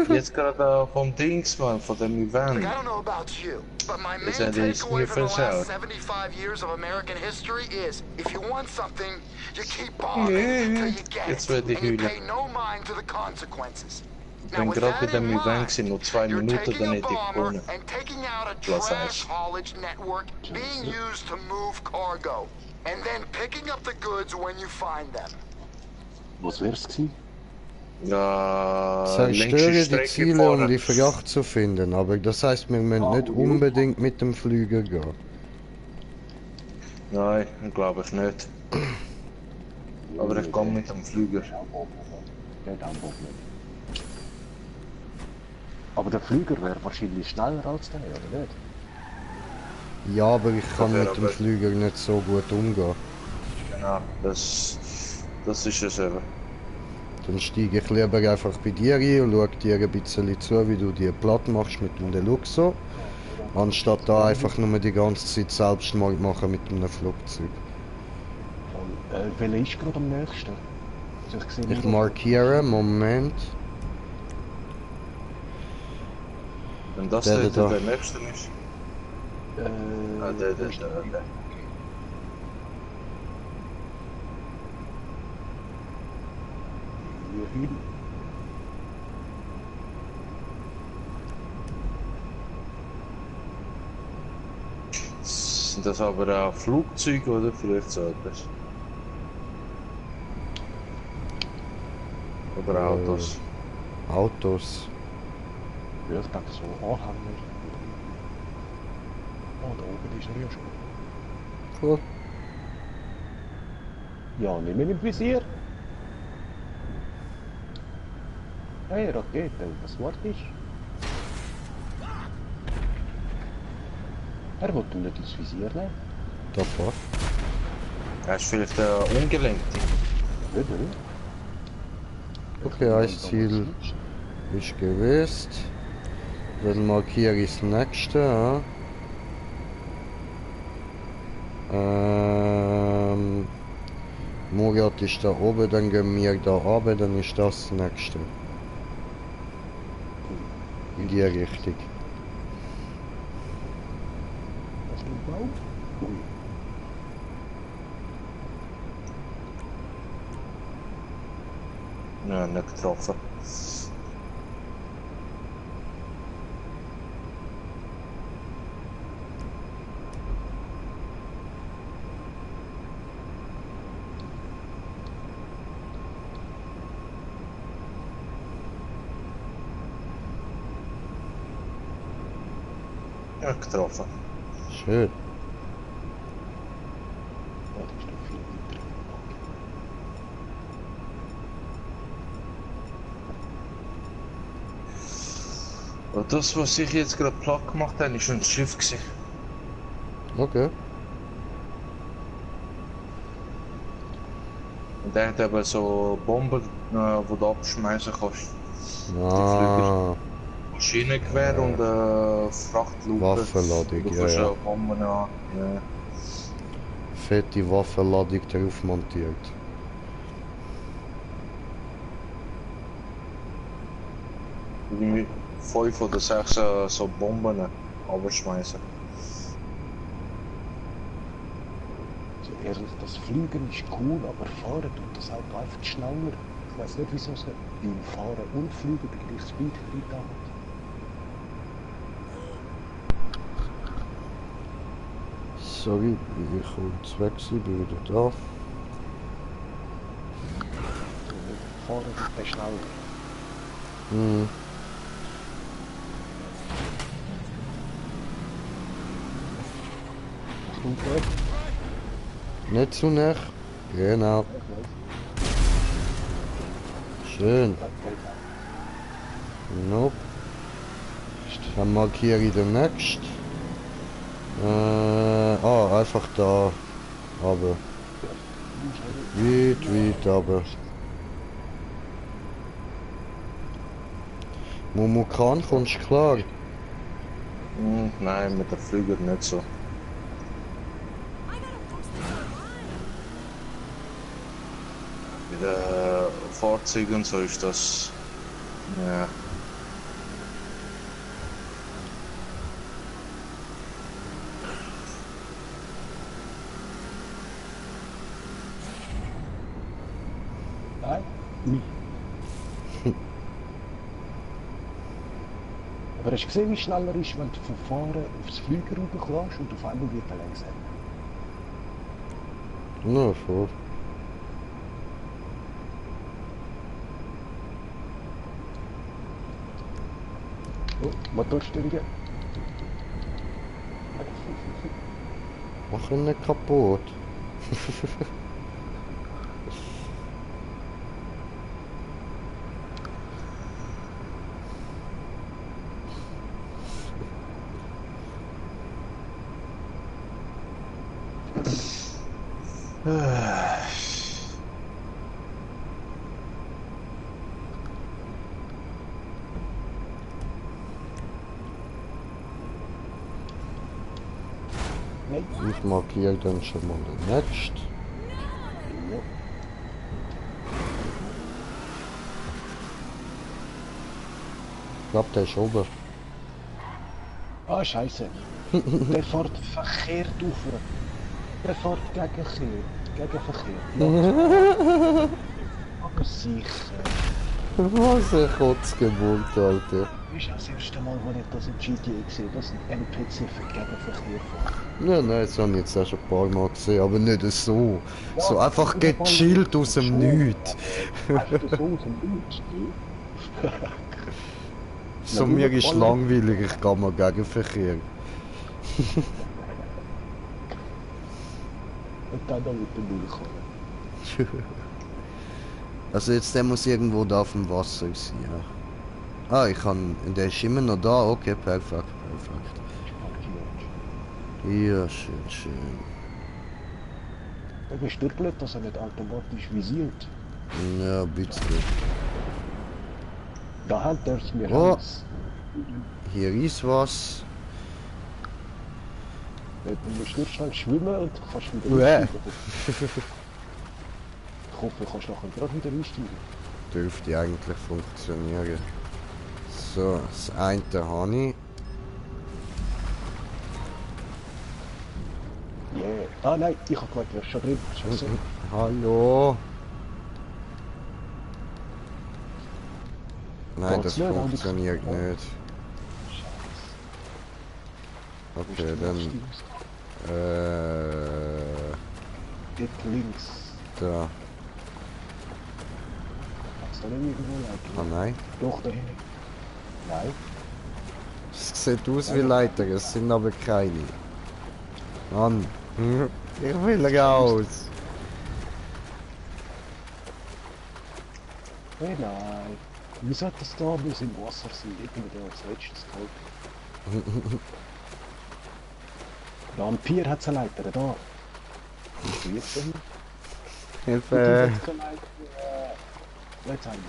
[SPEAKER 2] Jetzt gerade vom Dings, man, von dem Event.
[SPEAKER 7] Look, I don't know about you, but my main
[SPEAKER 2] Is that his
[SPEAKER 7] takeaway
[SPEAKER 2] new
[SPEAKER 7] from the
[SPEAKER 2] fish
[SPEAKER 7] last
[SPEAKER 2] out?
[SPEAKER 7] 75 years of American history is, if you want something, you keep bombing till you get
[SPEAKER 2] Jetzt
[SPEAKER 7] it,
[SPEAKER 2] werde ich
[SPEAKER 7] and you
[SPEAKER 2] heulen.
[SPEAKER 7] pay no mind to the consequences.
[SPEAKER 2] Ich bin gerade bei dem Event gewesen, nur 2
[SPEAKER 7] you're
[SPEAKER 2] Minuten,
[SPEAKER 7] taking
[SPEAKER 2] dann
[SPEAKER 7] a
[SPEAKER 2] hätte ich
[SPEAKER 7] bomber
[SPEAKER 2] gewonnen.
[SPEAKER 7] and taking out a
[SPEAKER 2] Plus
[SPEAKER 7] trash
[SPEAKER 2] Ash.
[SPEAKER 7] haulage network being used to move cargo, and then picking up the goods when you find them.
[SPEAKER 4] Was wär's gewesen?
[SPEAKER 2] Ja,
[SPEAKER 1] Zerstöre
[SPEAKER 2] längste
[SPEAKER 1] die
[SPEAKER 2] Strecke
[SPEAKER 1] Ziele, um
[SPEAKER 2] fahren.
[SPEAKER 1] die Fracht zu finden, aber das heißt, wir müssen nicht unbedingt mit dem Flüger gehen.
[SPEAKER 2] Nein, glaube ich nicht. Aber ich komme mit dem Flüger.
[SPEAKER 4] Geht auch nicht. Aber der Flüger wäre wahrscheinlich schneller als der, oder nicht?
[SPEAKER 1] Ja, aber ich kann
[SPEAKER 2] wäre
[SPEAKER 1] mit dem
[SPEAKER 2] aber-
[SPEAKER 1] Flüger nicht so gut umgehen.
[SPEAKER 2] Genau, das ist es eben.
[SPEAKER 1] Dann steige ich lieber einfach bei dir ein und schaue dir ein bisschen zu, wie du die platt machst mit dem Deluxo. Anstatt da einfach nur die ganze Zeit Selbstmord machen mit einem Flugzeug.
[SPEAKER 4] Welcher ist gerade am nächsten? Also ich sehe
[SPEAKER 1] Ich
[SPEAKER 4] nur-
[SPEAKER 1] markiere, Moment.
[SPEAKER 2] Wenn das
[SPEAKER 1] Der
[SPEAKER 2] dort
[SPEAKER 1] da.
[SPEAKER 2] der nächste ist. Ah, der.
[SPEAKER 4] Hier hin.
[SPEAKER 2] Sind das aber auch Flugzeuge oder vielleicht so etwas? Oder Autos?
[SPEAKER 1] Autos.
[SPEAKER 4] Ja, ich denke so Anhänger. Oh, da oben ist er ja schon.
[SPEAKER 1] Cool.
[SPEAKER 4] Ja, nimm ihn im Visier. Hey, Rakete, was macht ich? Er wollte nicht ins Visier nehmen.
[SPEAKER 1] Davor.
[SPEAKER 2] Er ist vielleicht ungelenkt.
[SPEAKER 4] Nicht, nicht.
[SPEAKER 1] Okay, ein Ziel ist gewesen. Dann markiere ich das nächste. Ja. Murat ist da oben, dann gehen wir da runter, dann ist das nächste. In die Richtung.
[SPEAKER 4] Was ist ein Baum? Ui.
[SPEAKER 2] Ja, nicht getroffen. Ja, getroffen.
[SPEAKER 1] Schön.
[SPEAKER 4] Ja, das ist noch viel weiter.
[SPEAKER 2] Und das, was ich jetzt gerade platt gemacht habe, ist ein Schiff gewesen.
[SPEAKER 1] Okay.
[SPEAKER 2] Und der hat eben so Bomben, die du abschmeißen kannst.
[SPEAKER 1] Ah,
[SPEAKER 2] Maschinengewehr und Frachtlupe.
[SPEAKER 1] Waffenladung,
[SPEAKER 2] Du
[SPEAKER 1] ja,
[SPEAKER 2] kannst
[SPEAKER 1] ja.
[SPEAKER 2] Bomben an. Ja.
[SPEAKER 1] Fette Waffenladung drauf montiert.
[SPEAKER 2] Irgendwie 5 oder 6 so Bomben abschmeißen.
[SPEAKER 4] Also ehrlich, das Fliegen ist cool, aber Fahren tut das Auto einfach schneller. Ich weiß nicht, wieso es beim Fahren und Fliegen den gleichen Speed kriegt hat.
[SPEAKER 1] Sorry, ich kurz weg sein, bin wieder da.
[SPEAKER 4] Fahren wird der schneller.
[SPEAKER 1] Hm.
[SPEAKER 4] Achtung, dort.
[SPEAKER 1] Nicht zu nah. Genau. Schön. Nope. Dann markiere ich den nächsten. Einfach da. Aber. Weit aber. Mumukan kommst du klar?
[SPEAKER 2] Nein, mit der Flüger nicht so. Mit den Fahrzeugen so ist das. Ja.
[SPEAKER 4] Nein? Ui. Aber hast du gesehen, wie schneller ist, wenn du vom Fahren aufs Flüger rüberkommst und auf einmal wird er langsamer?
[SPEAKER 1] Na, voll.
[SPEAKER 4] Oh, Motorstörungen.
[SPEAKER 1] Mach ihn nicht kaputt. Ich markiere dann schon mal den nächsten.
[SPEAKER 4] Ja.
[SPEAKER 1] Ich glaube, der ist oben.
[SPEAKER 4] Ah, Scheiße. Der fährt verkehrt auf. Der fährt gegen Verkehr. Aber sicher.
[SPEAKER 1] Was eine Kotzgeburt, Alter.
[SPEAKER 4] Das ist das erste Mal, wo ich das in GTA sehe, dass ein NPC für Gegenverkehr fährt.
[SPEAKER 1] Ja, nein, das habe ich jetzt auch schon ein paar Mal gesehen, aber nicht so.
[SPEAKER 4] Ja,
[SPEAKER 1] So einfach
[SPEAKER 4] auf jeden Fall
[SPEAKER 1] gechillt aus dem
[SPEAKER 4] schon,
[SPEAKER 1] Nichts.
[SPEAKER 4] aber einfach so aus dem Nichts, ne?
[SPEAKER 1] So,
[SPEAKER 4] Na,
[SPEAKER 1] mir
[SPEAKER 4] gut,
[SPEAKER 1] ist
[SPEAKER 4] voll.
[SPEAKER 1] langweilig, ich gehe mal Gegenverkehr.
[SPEAKER 4] Und dann noch mit dem Müll kommen.
[SPEAKER 1] Also jetzt, der muss irgendwo da auf dem Wasser sein, ja. Ah, der ist immer noch da, okay, perfekt, perfekt. Ja, schön, schön.
[SPEAKER 4] Du bist du blöd, dass er nicht automatisch visiert.
[SPEAKER 1] Ja, ein bisschen.
[SPEAKER 4] Da hält er es mir
[SPEAKER 1] Oh.
[SPEAKER 4] aus.
[SPEAKER 1] Hier ist was.
[SPEAKER 4] Du musst nur schnell schwimmen und du kannst wieder
[SPEAKER 1] Uäh.
[SPEAKER 4] einsteigen. Ich hoffe, du kannst nachher gerade wieder einsteigen.
[SPEAKER 1] Dürfte eigentlich funktionieren. So, das eine habe ich.
[SPEAKER 4] Yeah. Ah nein, ich hab gemeint, du bist schon drin. Scheiße.
[SPEAKER 1] Hallo. Nein,
[SPEAKER 4] Geht's
[SPEAKER 1] das
[SPEAKER 4] nicht?
[SPEAKER 1] funktioniert nicht. Okay, dann
[SPEAKER 4] Geht links.
[SPEAKER 1] da.
[SPEAKER 4] Kannst du nicht irgendwo
[SPEAKER 1] Ah
[SPEAKER 4] leiten?
[SPEAKER 1] nein.
[SPEAKER 4] Doch, da hinten. Nein.
[SPEAKER 1] Es sieht aus wie Leiter, es sind aber keine. Mann. Ich will raus.
[SPEAKER 4] Hey, nein. Wieso hat das da, wo es im Wasser sind, irgendwie als letztes geholt? Da am Pier hat es eine Leiter, da. Wie jetzt denn?
[SPEAKER 1] Hilfe.
[SPEAKER 4] Jetzt haben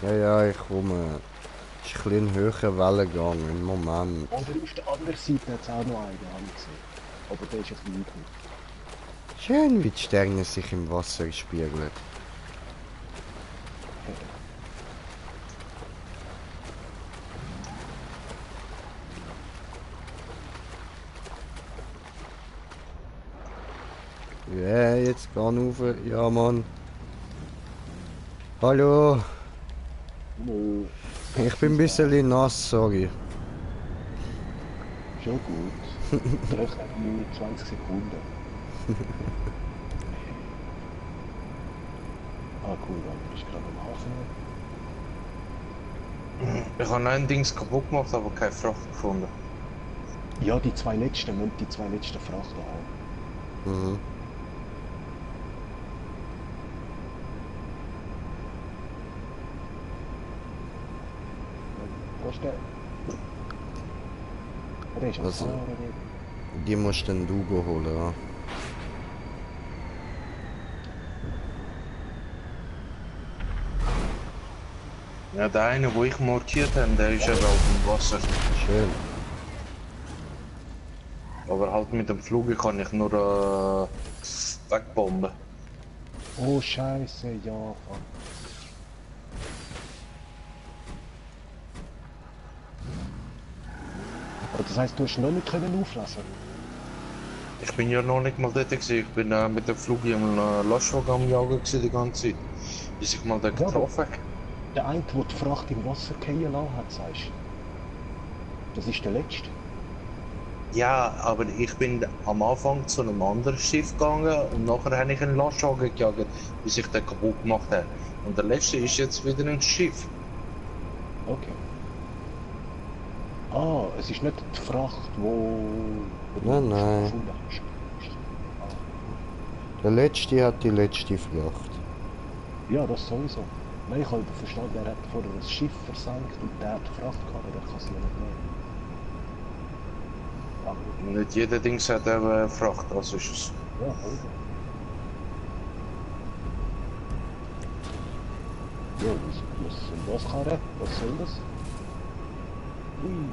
[SPEAKER 1] Ja, ja, ich komme. Es ist ein bisschen höher Wellengang im Moment.
[SPEAKER 4] Oder auf der anderen Seite hat es auch noch einen, habe ich gesehen. Aber der ist jetzt nicht gut.
[SPEAKER 1] Schön, wie die Sterne sich im Wasser spiegeln. Ja, jetzt gehen rauf. Ja, Mann. Hallo.
[SPEAKER 4] Nö,
[SPEAKER 1] Ich bin ein bisschen nass, sorry.
[SPEAKER 4] schon gut. Rechnen wir mit 20 Sekunden. Ah cool, dann ist gerade am Hafen.
[SPEAKER 2] Ich habe ein Dings kaputt gemacht, aber keine Fracht gefunden.
[SPEAKER 4] Ja, die zwei letzten, müssen die zwei letzten Frachter haben.
[SPEAKER 1] Mhm.
[SPEAKER 4] Wo ist der? Der ist am
[SPEAKER 1] Also-
[SPEAKER 4] Fahren.
[SPEAKER 1] Die musst dann du holen, ja.
[SPEAKER 2] Ja, der eine, wo ich markiert habe, der ist eben auf dem Wasser.
[SPEAKER 1] Schön.
[SPEAKER 2] Aber halt mit dem Flug kann ich nur wegbomben.
[SPEAKER 4] Oh Scheiße, ja. Fuck. Aber das heisst, du hast noch nicht können auflassen.
[SPEAKER 2] Ich bin ja noch nicht mal dort gewesen. Ich bin mit dem Flug im Lastwagen am Jagen gewesen, die ganze Zeit. Bis ich mal dort
[SPEAKER 4] Ja,
[SPEAKER 2] getroffen habe.
[SPEAKER 4] Der eine, der die Fracht im Wasser fallen lassen hat, sagst du. Das ist der letzte.
[SPEAKER 2] Ja, aber ich bin am Anfang zu einem anderen Schiff gegangen und nachher habe ich einen Lastwagen gejagt, bis ich den kaputt gemacht habe. Und der letzte ist jetzt wieder ein Schiff.
[SPEAKER 4] Okay. Ah, es ist nicht die Fracht, wo
[SPEAKER 1] Nein, nein.
[SPEAKER 4] gefunden hast.
[SPEAKER 1] Der letzte hat die letzte Fracht.
[SPEAKER 4] Ja, das sowieso. Nein, ich habe verstanden, er hat vorher ein Schiff versenkt und der hat die Fracht gehabt, aber der kann sie ja nicht nehmen. Aber,
[SPEAKER 2] Nicht jeder Dings hat eben Fracht, also ist es.
[SPEAKER 4] ja, oder? Ja, was kann er? Was soll das? Ui.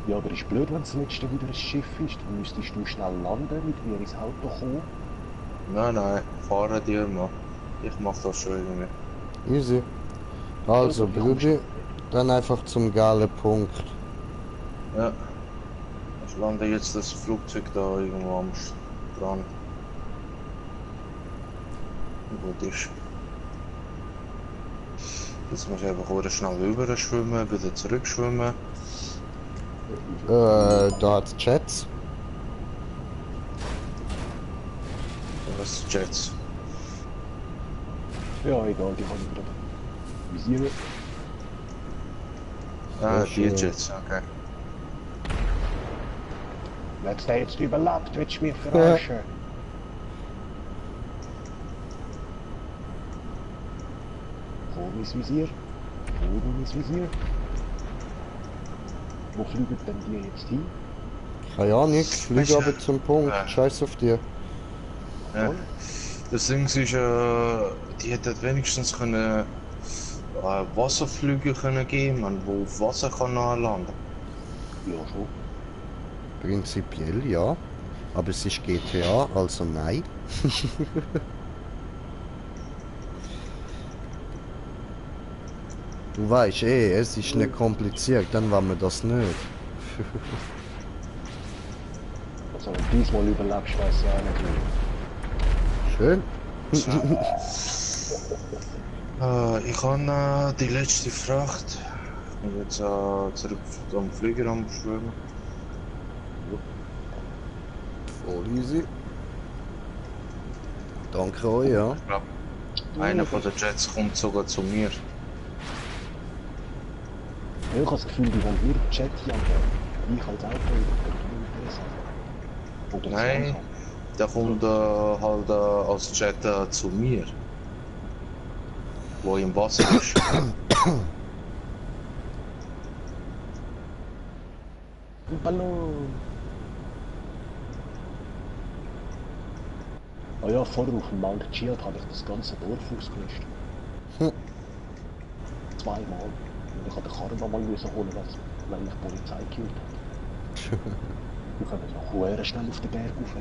[SPEAKER 4] Ja, aber ist blöd, wenn das letzte wieder ein Schiff ist. Dann müsstest du schnell landen, mit mir ins Auto kommen.
[SPEAKER 2] Nein, fahren dir mal. Ich mach das schon irgendwie.
[SPEAKER 1] Easy. Also, Brudi, dann einfach zum geilen Punkt.
[SPEAKER 2] Ja. Ich lande jetzt das Flugzeug da irgendwo am Strand. Gut ist. Jetzt muss ich einfach wieder schnell rüber schwimmen, wieder zurückschwimmen.
[SPEAKER 1] Da hat's Jets.
[SPEAKER 2] Was ist jetzt?
[SPEAKER 4] Ja, egal, die kann ich gerade visieren.
[SPEAKER 2] Ah,
[SPEAKER 1] Sehr
[SPEAKER 2] die
[SPEAKER 1] schön.
[SPEAKER 2] Jets, okay.
[SPEAKER 4] Wenn es der jetzt überlebt, willst du mich verarschen? mein Visier. Wo mein Visier? Wo fliegen denn die jetzt hin?
[SPEAKER 1] Keine Ahnung, flieg aber zum Punkt. Scheiß auf dir.
[SPEAKER 2] Ja. Das Ding ist, die hätten wenigstens können Wasserflüge können geben, man, wo auf Wasser kann landen.
[SPEAKER 4] Ja, schon.
[SPEAKER 1] Prinzipiell ja. Aber es ist GTA, also nein. Du weißt es ist nicht kompliziert, dann war mir das nicht.
[SPEAKER 4] Also, wenn du diesmal überlebst, weiß ich auch nicht.
[SPEAKER 1] Schön.
[SPEAKER 2] Ich habe die letzte Fracht. Ich bin jetzt zurück am Flieger am Schwimmen.
[SPEAKER 1] Voll easy. Danke euch, ja.
[SPEAKER 2] Ich glaube, einer von den Jets kommt sogar zu mir.
[SPEAKER 4] Ja, ich habe das Gefühl, die wollen mir Chat jagen. Ich als Auto oder
[SPEAKER 2] Nein, der kommt halt als Jet zu mir. Wo im Wasser ist.
[SPEAKER 4] Ein Ballon. Ah ja, vorher auf dem Mount Chiad habe ich das ganze Dorf ausgelöscht. Zweimal. Und ich habe den Karren nochmal holen, weil mich die Polizei geholt hat. Wir können noch sehr schnell auf den Berg rauf.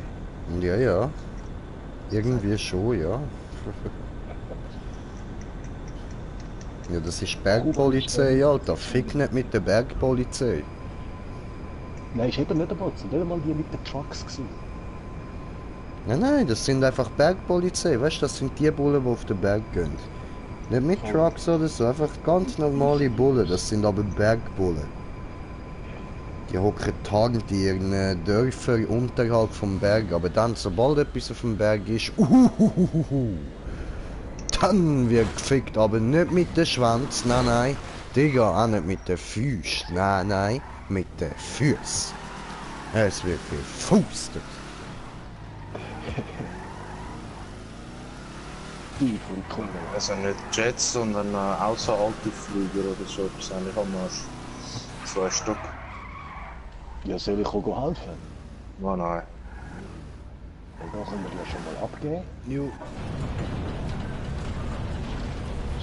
[SPEAKER 1] Ja, ja. Irgendwie schon, ja. Ja, das ist Bergpolizei, Alter. Fick nicht mit der Bergpolizei.
[SPEAKER 4] Nein, ist eben nicht einmal, sind nicht einmal die mit den Trucks gewesen.
[SPEAKER 1] Nein, nein, das sind einfach Bergpolizei, weißt du, das sind die Bullen, die auf den Berg gehen. Nicht mit Trucks oder so, einfach ganz normale Bullen, das sind aber Bergbullen. Die hocken tagend in ihren Dörfern unterhalb vom Berg, aber dann, sobald etwas auf dem Berg ist, dann wird gefickt, aber nicht mit dem Schwanz, nein, nein. Digga, auch nicht mit den Füßen, nein, nein, mit den Füßen. Es wird gefustet.
[SPEAKER 4] Die von Tunnel.
[SPEAKER 2] Also nicht Jets, sondern Außeraltflüger oder so etwas. Eigentlich haben wir 2 Stück.
[SPEAKER 4] Ja, soll ich auch helfen?
[SPEAKER 2] Oh nein.
[SPEAKER 4] Dann können wir ja schon mal abgeben.
[SPEAKER 1] Jo.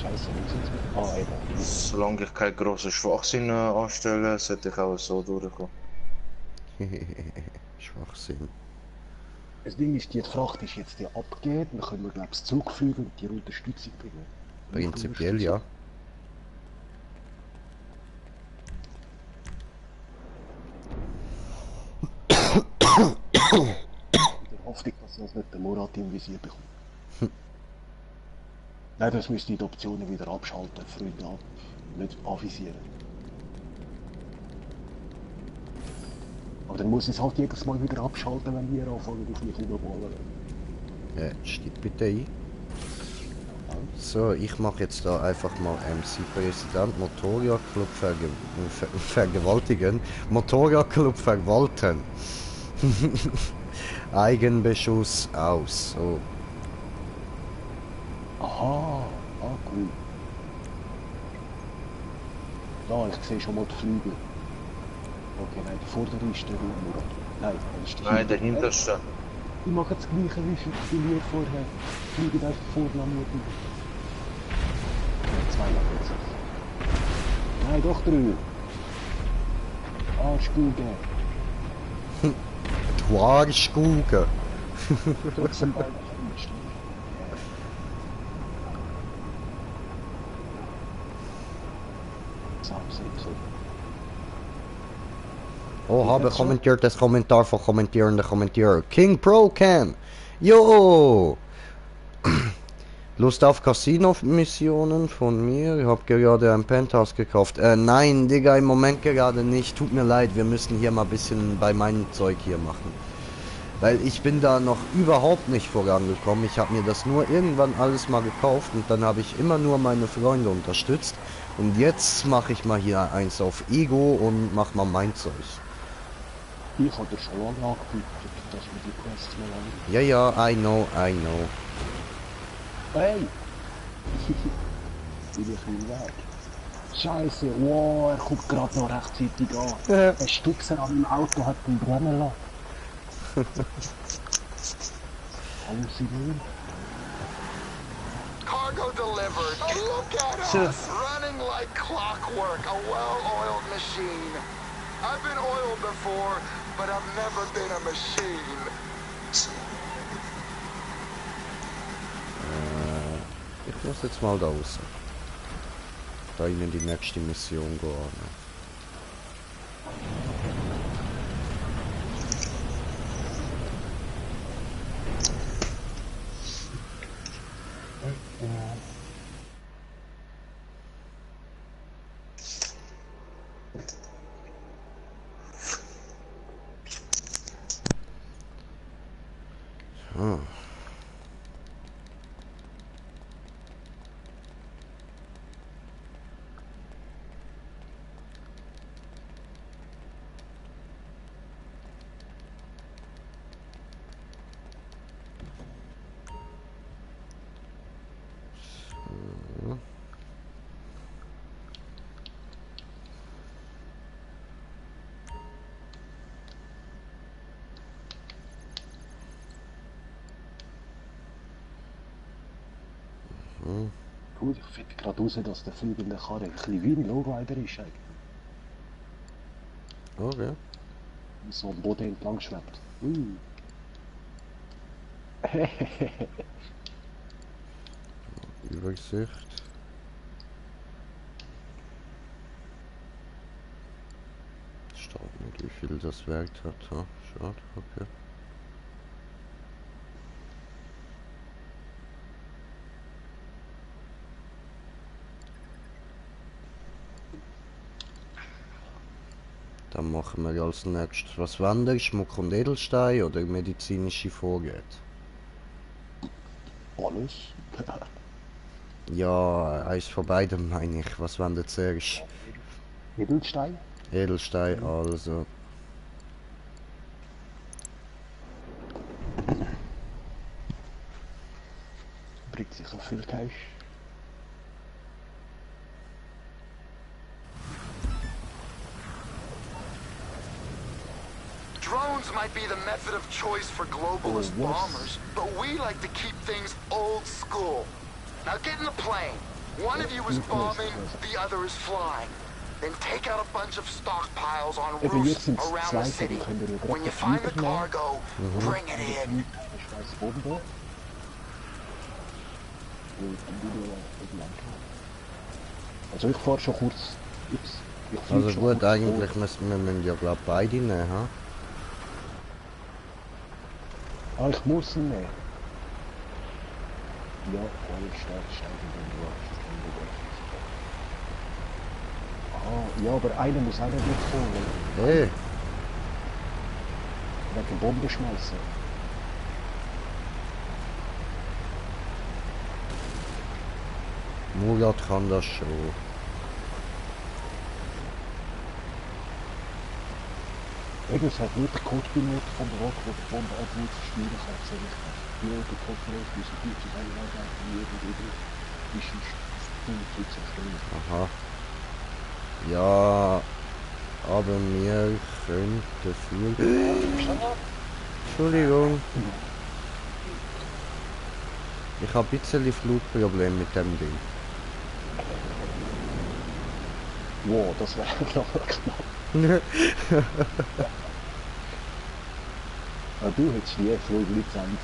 [SPEAKER 4] Scheiße, wo sind wir? Ah, eben.
[SPEAKER 2] Solange ich keinen grossen Schwachsinn anstelle, sollte ich auch so durchkommen.
[SPEAKER 1] Schwachsinn.
[SPEAKER 4] Das Ding ist, die Fracht ist jetzt ja abgegeben, dann können wir glaube ich Zug fliegen und die Unterstützung bringen.
[SPEAKER 1] Prinzipiell ja.
[SPEAKER 4] Ich hoffe, dass uns nicht der Murat im Visier bekommt. Nein, das müsste die Optionen wieder abschalten, Freunde ab, nicht avisieren. Aber dann muss ich es halt jedes Mal wieder abschalten, wenn wir anfangen auf mich rumballen.
[SPEAKER 1] Ja, steigt bitte ein. So, ich mache jetzt da einfach mal MC-Präsident Motorradclub vergewaltigen. Motorradclub verwalten. Eigenbeschuss aus. So.
[SPEAKER 4] Aha, cool. Da, ich sehe schon mal die Flügel. Okay, nein, der vordere ist der Murat. Nein, das ist
[SPEAKER 2] Nein, der hinterste.
[SPEAKER 4] Die machen das gleiche wie wir vorher. Fliegen einfach vorne an mir durch. Ja, 2 machen jetzt. Nein, doch 3. Arschkugeln.
[SPEAKER 1] Du Arschkugeln.
[SPEAKER 4] Trotzdem beide Fenster.
[SPEAKER 1] Oh, habe kommentiert das Kommentar von kommentierenden Kommentierer. King Pro Cam. Jo! Lust auf Casino-Missionen von mir? Ich habe gerade ein Penthouse gekauft. Nein, Digga, im Moment gerade nicht. Tut mir leid, wir müssen hier mal ein bisschen bei meinem Zeug hier machen. Weil ich bin da noch überhaupt nicht vorangekommen. Ich habe mir das nur irgendwann alles mal gekauft und dann habe ich immer nur meine Freunde unterstützt. Und jetzt mache ich mal hier eins auf Ego und mach mal mein Zeug.
[SPEAKER 4] Ich habe dir schon lange angekündigt, dass wir die Quests mal an.
[SPEAKER 1] Ja, ja, I know.
[SPEAKER 4] Hey! bin ich viel wert. Scheiße, wow, er kommt gerade noch rechtzeitig an.
[SPEAKER 1] Ja.
[SPEAKER 4] Ein Stüchser an meinem Auto hat ihn brennen lassen. Halluzinierend.
[SPEAKER 7] Cargo delivered. Look at us, running like clockwork, a well-oiled machine. I've been oiled before, but I've never been a machine.
[SPEAKER 1] Ich muss jetzt mal da raus. Da in die nächste Mission gehen. So.
[SPEAKER 4] Gut, ich finde gerade raus, dass der fliegende Karre ein bisschen wie ein Lowrider ist eigentlich.
[SPEAKER 1] Okay.
[SPEAKER 4] So am Boden entlang schwebt.
[SPEAKER 1] Übersicht. Steht nicht, wie viel das Werk hat. Ha? Schade, okay. Dann machen wir als nächstes was Wanderung, Schmuck und Edelstein oder medizinische Vorräte.
[SPEAKER 4] Alles.
[SPEAKER 1] Ja, eins von beidem meine ich. Was wandert zuerst?
[SPEAKER 4] Edelstein?
[SPEAKER 1] Edelstein, also.
[SPEAKER 4] Bringt sich so viel Cash.
[SPEAKER 7] Drones might be the method of choice for globalist
[SPEAKER 4] Oh, yes.
[SPEAKER 7] bombers, but we like to keep things old school. Now get in the plane. One of you is bombing, the other is flying. Then take out a bunch of stockpiles on
[SPEAKER 4] Eben, jetzt
[SPEAKER 7] roofs
[SPEAKER 4] sind es
[SPEAKER 7] around
[SPEAKER 4] zwei,
[SPEAKER 7] the
[SPEAKER 4] die
[SPEAKER 7] city.
[SPEAKER 4] können wir
[SPEAKER 7] When you
[SPEAKER 4] gerade
[SPEAKER 7] find the
[SPEAKER 4] übernehmen.
[SPEAKER 7] cargo, bring it in.
[SPEAKER 4] Ich weiß Bombe. Also ich fahre schon kurz. Ich flieg
[SPEAKER 1] Also
[SPEAKER 4] schon
[SPEAKER 1] gut,
[SPEAKER 4] kurz
[SPEAKER 1] eigentlich müssen wir ja glaube beide nehmen, ha?
[SPEAKER 4] vor. Ah, ich muss ihn nehmen. Ja, alle steigen dann durch. Ah, ja, aber einer muss auch nicht mitkommen.
[SPEAKER 1] Hey,
[SPEAKER 4] Wegen Bomben schmeißen.
[SPEAKER 1] Murat kann das schon.
[SPEAKER 4] Eben, es hat nur der Codepilot von der Rock, der die Bombe abwürzt, steuern kann, so richtig. Die der Kopfrest, die so gut zusammenarbeiten, wie jeder ist ein Stück zu stellen.
[SPEAKER 1] Aha. Ja, aber wir können dafür... Entschuldigung. Ich habe ein bisschen Flugproblem mit dem Ding.
[SPEAKER 4] Wow, das wäre noch knapp. Ah, du hättest nie Fluglizenz.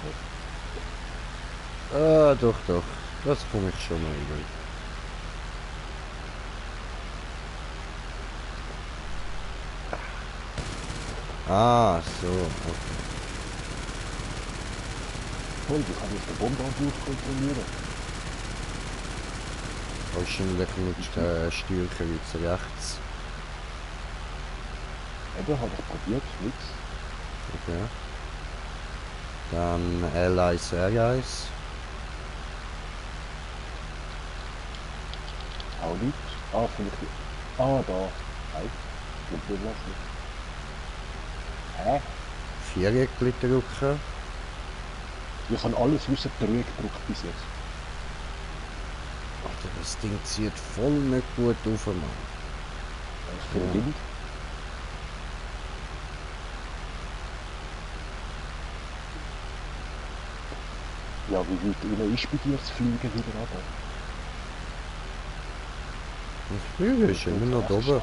[SPEAKER 1] Ah, doch, doch. Das komme ich schon mal über. Ah, so, okay.
[SPEAKER 4] Toll, du kannst jetzt den Bombenabwurf kontrollieren.
[SPEAKER 1] Wahrscheinlich mit Steuerkreuz rechts.
[SPEAKER 4] Eben, habe ich probiert, nix.
[SPEAKER 1] Okay. Dann L1, R1.
[SPEAKER 4] Auch nicht. Ah, vielleicht. Ah, da. Nein. Ich glaube, das nicht. Hä?
[SPEAKER 1] Viereckli drücken.
[SPEAKER 4] Ich habe alles außer 3 gedrückt bis jetzt.
[SPEAKER 1] Alter, das Ding zieht voll nicht gut auf, Mann.
[SPEAKER 4] Für den Wind. Ja, wie weit innen ist bei dir das Fliegen wieder runter?
[SPEAKER 1] Das Flügel ist immer noch da oben.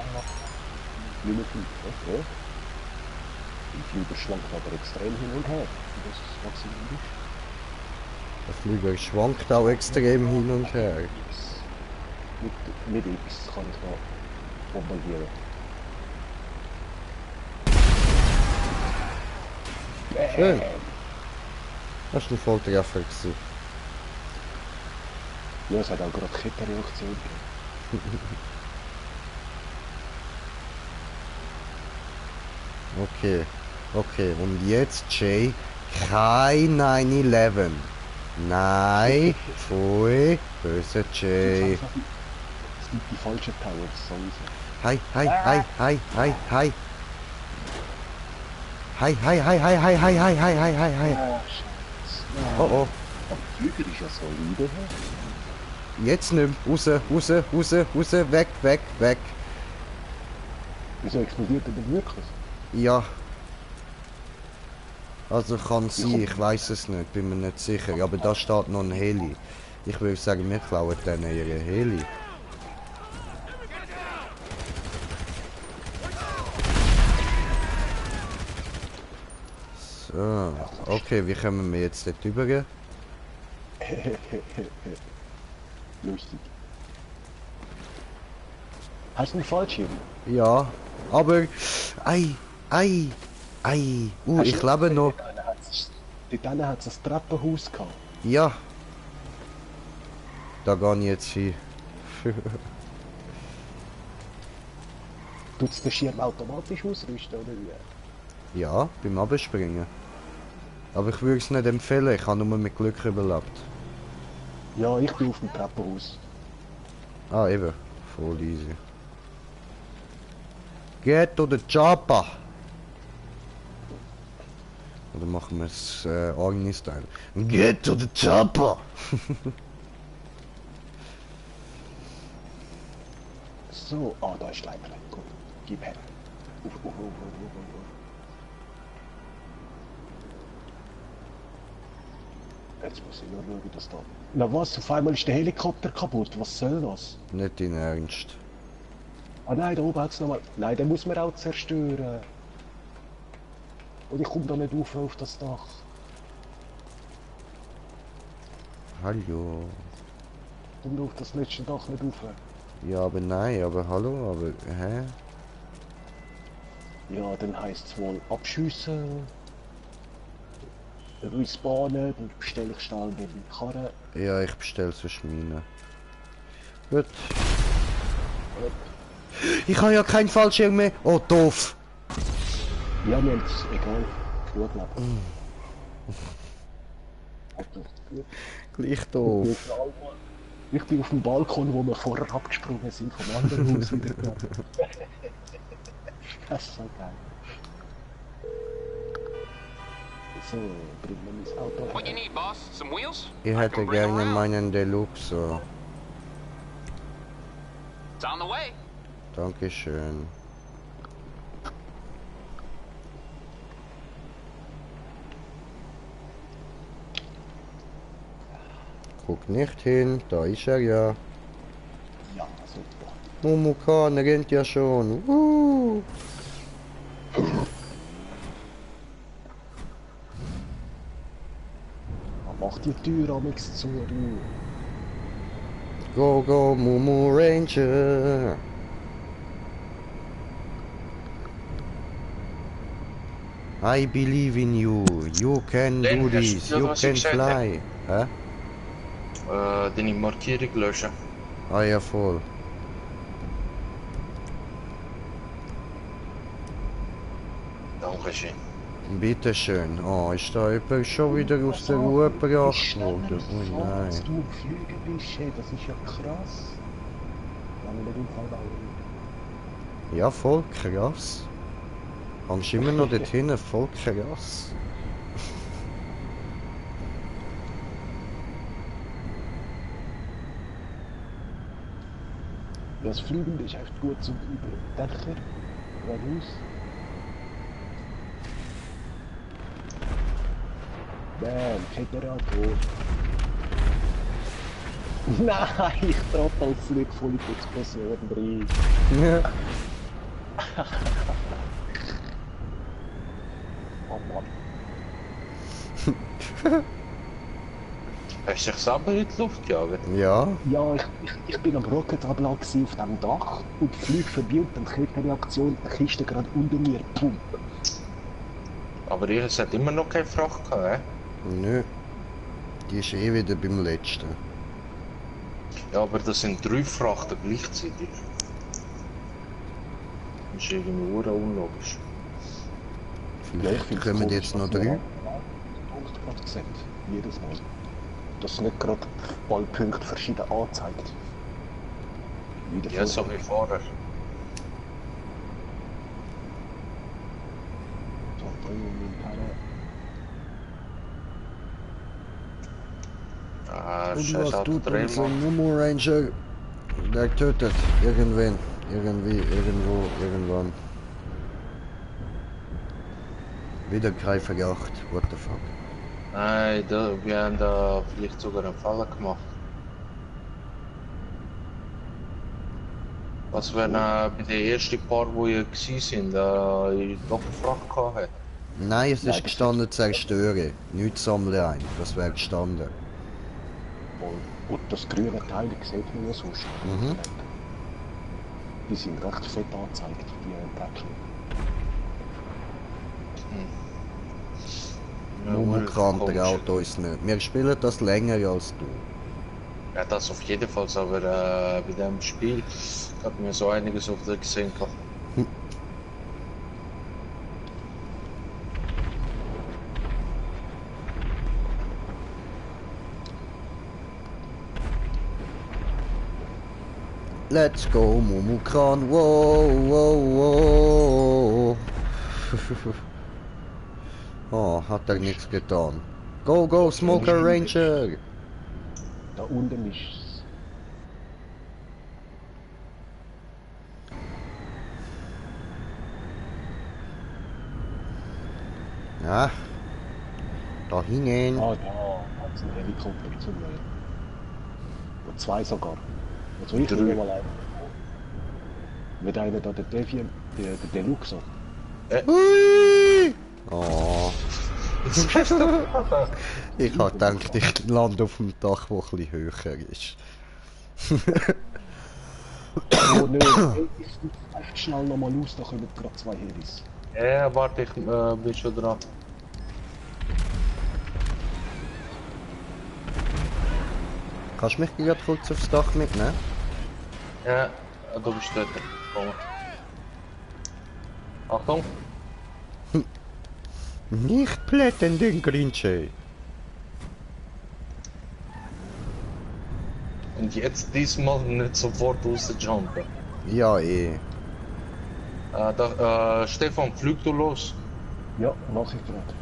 [SPEAKER 4] Nicht mehr viel, okay. Die Flügel schwankt aber extrem hin und her. Das ist das Maximum ist.
[SPEAKER 1] Der Flügel schwankt auch extrem hin und her.
[SPEAKER 4] Mit X kann ich noch bombardieren.
[SPEAKER 1] Schön. Das war ein Volltreffer gewesen.
[SPEAKER 4] Ja, es hat auch gerade Kettenreaktion gegeben.
[SPEAKER 1] Okay, okay, und jetzt Jay, kein 9/11. Nein, pfui, böse Jay.
[SPEAKER 4] Es gibt die falschen Towers, sowieso.
[SPEAKER 1] Hi, hi, hi, hi, hi, hi. Hi, hi, hi, hi, hi, hi, hi, hi, hi, hi, hi.
[SPEAKER 4] Scheiße.
[SPEAKER 1] Oh oh,
[SPEAKER 4] Aber die Flügel ist ja solide.
[SPEAKER 1] jetzt nimm, raus, raus, raus, raus, weg, weg, weg.
[SPEAKER 4] Wieso explodiert er denn wirklich?
[SPEAKER 1] Ja. Also kann sein, ich weiß es nicht, bin mir nicht sicher, aber da steht noch ein Heli. Ich würde sagen, wir klauen denen ihre Heli. So, okay, wie kommen wir jetzt dort rüber?
[SPEAKER 4] Lustig. Hast du einen Fallschirm?
[SPEAKER 1] Ja, aber... Ei, ei, ei. Ich lebe noch.
[SPEAKER 4] Dort hinten hat es ein Treppenhaus gehabt.
[SPEAKER 1] Ja. Da gehe ich jetzt hin.
[SPEAKER 4] Tut es den Schirm automatisch ausrüsten, oder wie?
[SPEAKER 1] Ja, beim Abspringen. Aber ich würde es nicht empfehlen, ich habe nur mit Glück überlebt.
[SPEAKER 4] Ja, ich bin auf dem Treppenhaus.
[SPEAKER 1] Ah, eben. Voll easy. Get to the chopper! Oder machen wir es Agni-Style? Get to the chopper!
[SPEAKER 4] So, ah, da ist Leiter. Gut, gib her. Auf. Jetzt muss ich nur schauen, dass da... Na was, auf einmal ist der Helikopter kaputt. Was soll das?
[SPEAKER 1] Nicht in Ernst.
[SPEAKER 4] Ah nein, da oben hat es nochmal... Nein, den muss man auch zerstören. Und ich komme da nicht auf das Dach.
[SPEAKER 1] Hallo.
[SPEAKER 4] Komm auf das letzte Dach nicht auf.
[SPEAKER 1] Ja, aber nein, aber hallo, aber hä?
[SPEAKER 4] Ja, dann heisst es wohl abschiessen. Respawnen, dann bestelle ich schnell mit dem Karren.
[SPEAKER 1] Ja, ich bestelle sonst meine. Gut. Ich habe ja keinen Fallschirm mehr. Oh, doof.
[SPEAKER 4] Ja, mir ist egal. Gut, glaube ich.
[SPEAKER 1] Gleich doof.
[SPEAKER 4] Ich bin auf dem Balkon, wo wir vorher abgesprungen sind, vom anderen Haus wieder gegangen. Das ist so geil. So, bringen wir mein Auto
[SPEAKER 3] What you
[SPEAKER 4] her.
[SPEAKER 3] need, boss? Some wheels?
[SPEAKER 1] Ich
[SPEAKER 3] I
[SPEAKER 1] hätte
[SPEAKER 3] can bring 'em
[SPEAKER 1] gerne
[SPEAKER 3] around.
[SPEAKER 1] meinen Deluxe.
[SPEAKER 3] It's on the way.
[SPEAKER 1] Dankeschön. Guck nicht hin, da ist er ja.
[SPEAKER 4] Ja, super.
[SPEAKER 1] Momokan rennt ja schon.
[SPEAKER 4] Mach die Tür amix zu, du.
[SPEAKER 1] Go, go, Momo Ranger. I believe in you. You can
[SPEAKER 2] Len,
[SPEAKER 1] do
[SPEAKER 2] hast du
[SPEAKER 1] this.
[SPEAKER 2] gehört,
[SPEAKER 1] You
[SPEAKER 2] was
[SPEAKER 1] can
[SPEAKER 2] ich gesagt habe?
[SPEAKER 1] fly. Hä?
[SPEAKER 2] Deine Markierung löschen.
[SPEAKER 1] Ah ja, voll.
[SPEAKER 2] Dankeschön.
[SPEAKER 1] Bitteschön. Oh, ist da jemand schon wieder aus der Ruhe gebracht worden?
[SPEAKER 4] Dass
[SPEAKER 1] Oh nein.
[SPEAKER 4] du am Fliegen bist, hey, das ist ja krass. Wenn wir nicht umfallen.
[SPEAKER 1] Ja, voll krass. Kannst immer noch dort hinten, voll krass.
[SPEAKER 4] Das Flügel ist echt gut zum über Dächer, geradeaus. Bam, Generator. Nein, ich trottel als nicht voll in die Explosion drin. Oh Mann.
[SPEAKER 2] Hast du dich selber in die Luft gejagt?
[SPEAKER 1] Ja.
[SPEAKER 4] Ja, ich bin am Rocketablau auf dem Dach und fliege vorbei und dann kriegt eine Reaktion, die Kiste gerade unter mir. Pum.
[SPEAKER 2] Aber es hat immer noch keine Fracht gehabt,
[SPEAKER 1] Nö. Die ist eh wieder beim letzten.
[SPEAKER 2] Ja, aber das sind 3 Frachten gleichzeitig. Das ist irgendwie unlogisch.
[SPEAKER 1] Vielleicht kommen jetzt noch 3.
[SPEAKER 4] Punkt gerade gesehen, jedes Mal. Dass es nicht gerade Ballpunkte verschieden anzeigt. Wie
[SPEAKER 2] Ja, so wie vorher.
[SPEAKER 4] So, da mit
[SPEAKER 2] Ah,
[SPEAKER 1] Und
[SPEAKER 2] scheiß
[SPEAKER 1] was tut
[SPEAKER 2] Autodreh,
[SPEAKER 1] unser
[SPEAKER 2] Mann.
[SPEAKER 1] Momo Ranger? Der tötet irgendwen. Irgendwie, irgendwo, irgendwann. Wieder Greifer 8. What the fuck?
[SPEAKER 2] Nein, wir haben da vielleicht sogar einen Fall gemacht. Was wenn bei den ersten paar, wo ihr gewesen sind, doch eine Fracht gehabt hat?
[SPEAKER 1] Nein, es
[SPEAKER 4] Nein,
[SPEAKER 1] ist
[SPEAKER 4] das
[SPEAKER 1] gestanden zerstören. Nicht sammeln ein. Das wäre gestanden.
[SPEAKER 4] Und das grüne Teil sieht man ja sonst.
[SPEAKER 1] Mhm.
[SPEAKER 4] Die sind recht fett angezeigt, die Päckchen.
[SPEAKER 1] Momo kannte der Auto ist nicht. Wir spielen das länger als du.
[SPEAKER 2] Ja, das auf jeden Fall, aber bei dem Spiel hat mir so einiges auf der gesehen.
[SPEAKER 1] Let's go, Momukran. Wow, wow, wow. Oh, hat er nichts getan. Go, go, Smoker Ranger.
[SPEAKER 4] Da unten ist
[SPEAKER 1] Ja. Da hingen.
[SPEAKER 4] da hat es einen Helikopter zu nehmen. Und 2 sogar. Also ich will mal einen. Mit einer da der Deviant, der Deluxe.
[SPEAKER 1] Hui! Oh. Ich hab gedacht, ich lande auf dem Dach, wo ein bisschen höher ist.
[SPEAKER 4] Oh nö, ich echt schnell nochmal aus, da kommen gerade 2 Helis.
[SPEAKER 2] Ja, warte, ich bin schon dran.
[SPEAKER 1] Kannst du mich gerade kurz aufs Dach mitnehmen?
[SPEAKER 2] Ja, du bist dort. Komm. Achtung.
[SPEAKER 1] Nicht plätten den Grinche.
[SPEAKER 2] Und jetzt diesmal nicht sofort rausjumpen.
[SPEAKER 1] Ja, eh.
[SPEAKER 2] Stefan, flüg du los.
[SPEAKER 4] Ja, mach ich gerade.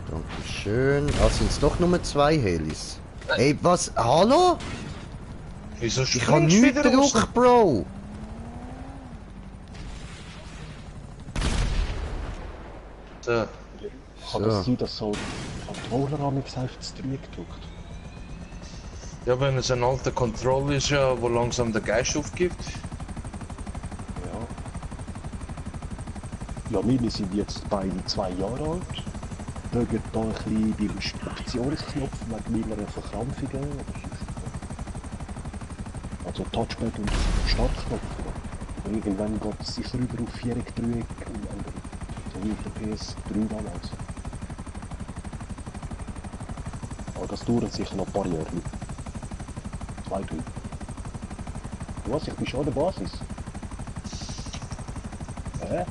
[SPEAKER 1] Dankeschön. Ah, sind es doch nur 2 Helis? Ey, was? Hallo?
[SPEAKER 2] Wieso
[SPEAKER 1] Ich habe
[SPEAKER 2] springst du
[SPEAKER 1] nichts
[SPEAKER 2] wieder raus?
[SPEAKER 1] Druck, Bro.
[SPEAKER 2] So.
[SPEAKER 4] Kann das sein, dass so der Controller an mich auf das 3 gedrückt?
[SPEAKER 2] Ja, wenn es ein alter Controller ist, ja, wo langsam der Geist aufgibt.
[SPEAKER 4] Ja. Ja, meine sind jetzt beide 2 Jahre alt. Drücken da ein bisschen beim Optionsknopf wegen meiner Verkrampfungen. Also Touchpad und Startknopf. Und irgendwann geht es sich rüber auf 4-Dreieck und andere. So wie auf der PS3 damals. Aber das dauert sicher noch ein paar Jahre. 2, 3. Was? Ich bin schon an der Basis. Hä?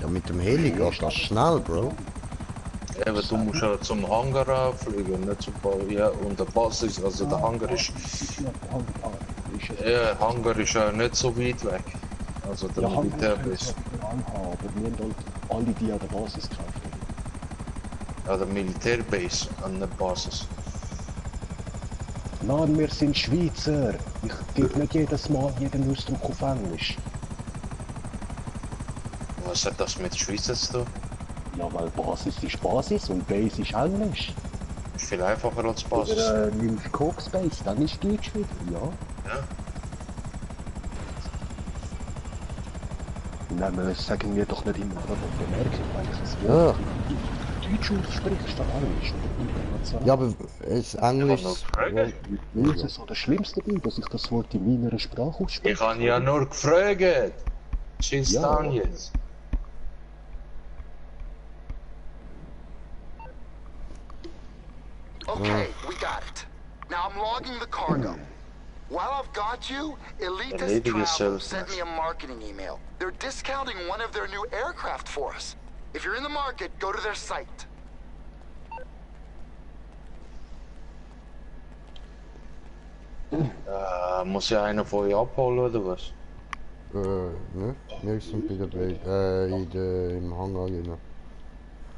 [SPEAKER 1] Ja, mit dem Heli geht das schnell, Bro.
[SPEAKER 2] Eben, du musst ja zum Hangar fliegen, nicht zum ja, und der Basis, also der Hangar ist. Ja, Hangar ist ja nicht so weit weg. Also der Militärbase.
[SPEAKER 4] Aber wir haben halt alle die an der Basis gekauft.
[SPEAKER 2] Ja, der Militärbase an der Basis.
[SPEAKER 4] Mann, wir sind Schweizer. Ich gebe nicht jedes Mal jeden Ausdruck auf Englisch.
[SPEAKER 2] Was hat das mit Schweizer zu tun?
[SPEAKER 4] Ja, weil Basis ist Basis und Base ist Englisch.
[SPEAKER 2] Ist viel einfacher als Basis.
[SPEAKER 4] Oder nimmst Coke Base, dann ist Deutsch wieder, ja.
[SPEAKER 2] Ja.
[SPEAKER 4] Nein, das sagen wir doch nicht immer gerade auf Bemerkung, weil ich das
[SPEAKER 1] Ja.
[SPEAKER 4] Wort Deutsch aussprichst, dann Englisch oder international.
[SPEAKER 1] Ja, aber es Englisch.
[SPEAKER 2] Ich kann noch fragen.
[SPEAKER 4] Das ist so das Schlimmste dabei, dass ich das Wort in meiner Sprache ausspreche.
[SPEAKER 2] Ich habe ja nur gefragt. Chill
[SPEAKER 4] Ja.
[SPEAKER 2] down jetzt.
[SPEAKER 7] Okay, we got it. Now I'm logging the cargo. While I've got you, Elitas
[SPEAKER 2] Erledige
[SPEAKER 7] Travel
[SPEAKER 2] selbst
[SPEAKER 7] sent
[SPEAKER 2] nicht.
[SPEAKER 7] me a marketing email. They're discounting one of their new aircraft for us. If you're in the market, go to their site.
[SPEAKER 2] Muss ja einer von euch abholen oder was?
[SPEAKER 1] Ne? Wir sind bei der im Hangar rein.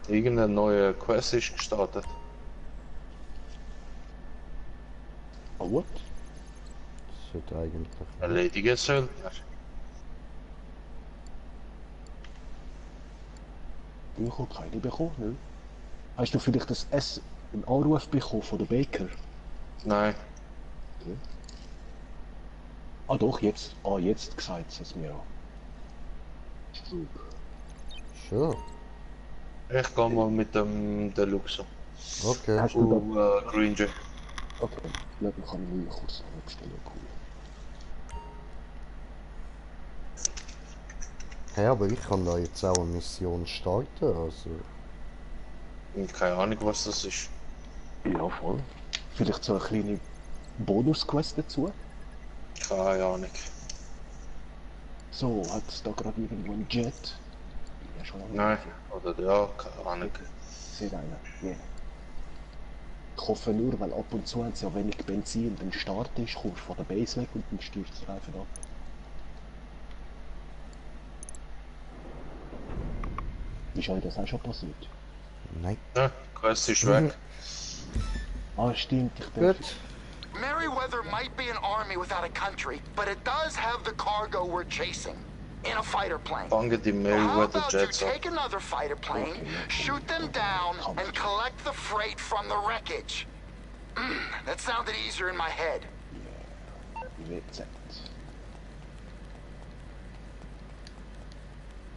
[SPEAKER 2] Irgendeine neue Quest ist gestartet.
[SPEAKER 4] Oh, what?
[SPEAKER 1] Das sollte eigentlich.
[SPEAKER 2] Erledigen Söldner.
[SPEAKER 4] Ich habe keine bekommen, ne? Hast du vielleicht einen Anruf bekommen von der Baker?
[SPEAKER 2] Nein.
[SPEAKER 4] Ah doch, jetzt. Ah, jetzt gesagt es mir an.
[SPEAKER 1] Schon.
[SPEAKER 2] Ich gehe mal mit dem Deluxe.
[SPEAKER 1] Okay.
[SPEAKER 4] Hast du
[SPEAKER 2] Und Green Jay.
[SPEAKER 4] da... Okay, ja, dann kann ich mir kurz noch bestellen, cool.
[SPEAKER 1] Hey, aber ich kann da jetzt auch eine Mission starten, also.
[SPEAKER 2] Keine Ahnung, was das ist.
[SPEAKER 4] Ja, voll. Vielleicht so eine kleine Bonus-Quest dazu?
[SPEAKER 2] Keine Ahnung.
[SPEAKER 4] So, hat es da gerade irgendwo einen Jet? Ja, schon lange
[SPEAKER 2] Nein.
[SPEAKER 4] nicht.
[SPEAKER 2] Oder ja, keine Ahnung.
[SPEAKER 4] Seht einer, ja. Ich hoffe nur, weil ab und zu haben sie ja wenig Benzin, dann startest, kommst von der Base weg und dann stürzt es einfach ab. Ist euch das auch schon passiert?
[SPEAKER 1] Nein.
[SPEAKER 2] Ja, Quest ist weg.
[SPEAKER 4] Ah, stimmt, ich darf...
[SPEAKER 1] Gut.
[SPEAKER 7] Merryweather might be an army without a country, but it does have the cargo we're chasing. In a fighter plane.
[SPEAKER 2] Fangen die
[SPEAKER 7] How
[SPEAKER 2] Merryweather
[SPEAKER 7] about you
[SPEAKER 2] Jets ab.
[SPEAKER 7] take another fighter plane, shoot them down, and collect the freight from the wreckage? That sounded easier in my head.
[SPEAKER 4] WZ.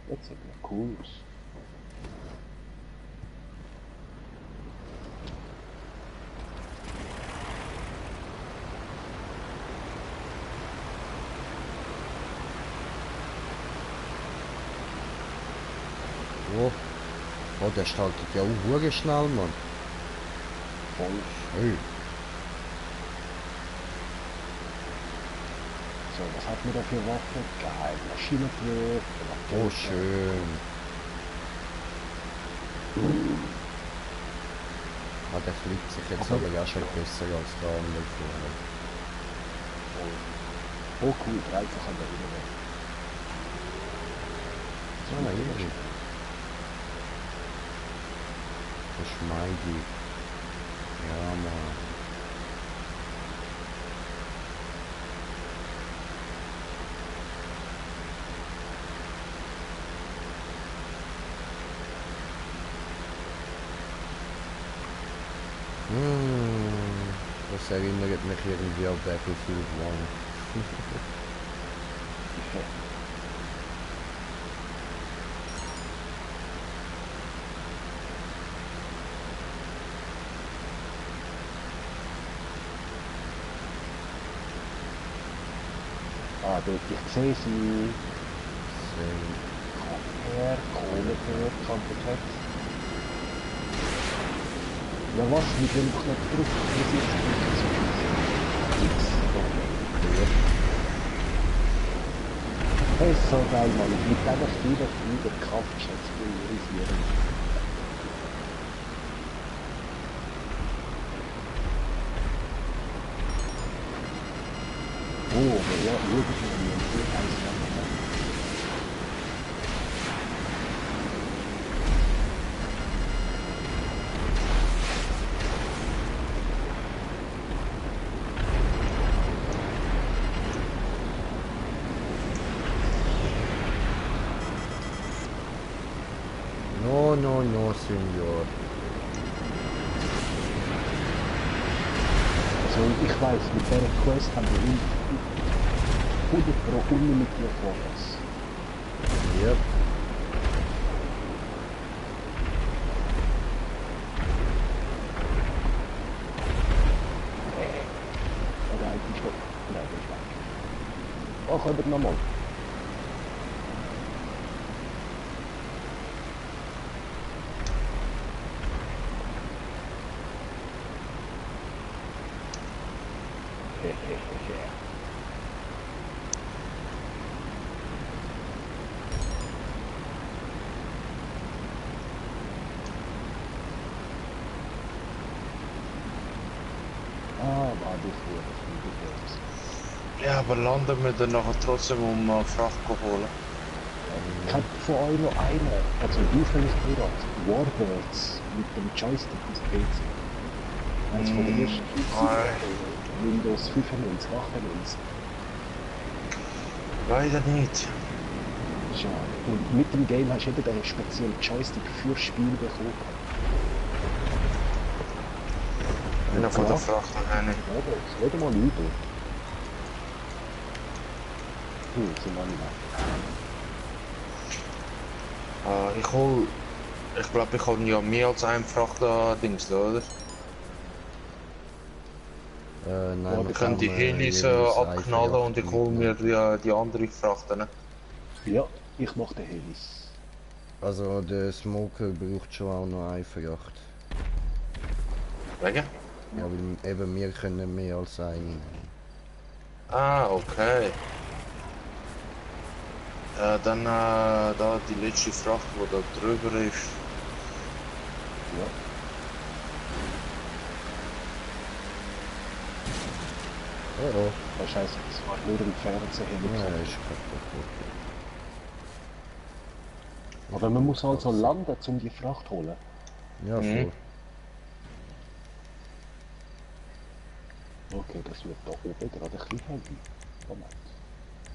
[SPEAKER 4] Jetzt sieht mir cool aus.
[SPEAKER 1] Oh. Oh, der startet ja auch hure schnell, Mann.
[SPEAKER 4] Voll.
[SPEAKER 1] Hey.
[SPEAKER 4] So, was hat man da für Waffen? Geil, Maschinengewehr.
[SPEAKER 1] Oh, schön. Ah, der fliegt sich jetzt aber ja schon besser als der andere vorne.
[SPEAKER 4] Oh cool, einfach an der Innere.
[SPEAKER 1] So, na, easy. Geschmeidig. Ja, Mann. Das erinnert mich irgendwie an Battlefield 1.
[SPEAKER 4] Ah, dort, ich sehe sie. Kohlefer, Kampftext. Ja was, mit dem Knopf drücken, das ist X. Das ist so geil, Mann. Mit dieser Flieger Kraft schätzt du realisieren. Oh, ja, irgendwie eins
[SPEAKER 1] No, no, no, Senor.
[SPEAKER 4] Also ich weiss, mit dieser Quest haben wir 100 Pro unlimitiert Fotos.
[SPEAKER 1] Yep.
[SPEAKER 4] Oder eigentlich schon. Nein, das ist weg. Oh, kommt nochmal. War das hier, das
[SPEAKER 2] Ja, aber landen wir dann nachher trotzdem Fracht zu holen.
[SPEAKER 4] Ich hab von euch noch eine, also du vielleicht gehört, Warbirds mit dem Joystick aus PC. Eins von den ersten Windows 95, 98.
[SPEAKER 2] Leider nicht.
[SPEAKER 4] Schade. Und mit dem Game hast du eben einen speziellen Joystick für Spiel bekommen.
[SPEAKER 2] Einer von der Fracht alleine.
[SPEAKER 4] Ja, das wird mal übel. Sind alle weg.
[SPEAKER 2] Ich glaube, ich habe ja mehr als ein Fracht-Dings, oder?
[SPEAKER 1] Nein,
[SPEAKER 2] Ich kann die Helis abknallen und ich hole mir die andere Fracht. Ne?
[SPEAKER 4] Ja, ich mach den Helis.
[SPEAKER 1] Also der Smoker braucht schon auch noch eine Fracht.
[SPEAKER 2] Wegen?
[SPEAKER 1] Ja, weil eben wir können mehr als eine nehmen.
[SPEAKER 2] Ah, okay. Dann da die letzte Fracht, die da drüber ist.
[SPEAKER 4] Ja.
[SPEAKER 1] Oh oh.
[SPEAKER 4] Oh scheiße, das war nur im Fernsehen.
[SPEAKER 1] Ja, ist kaputt.
[SPEAKER 4] Aber man muss also landen, um die Fracht zu holen.
[SPEAKER 1] Ja, voll.
[SPEAKER 4] Okay, das wird da oben gerade ein bisschen heavy. Moment.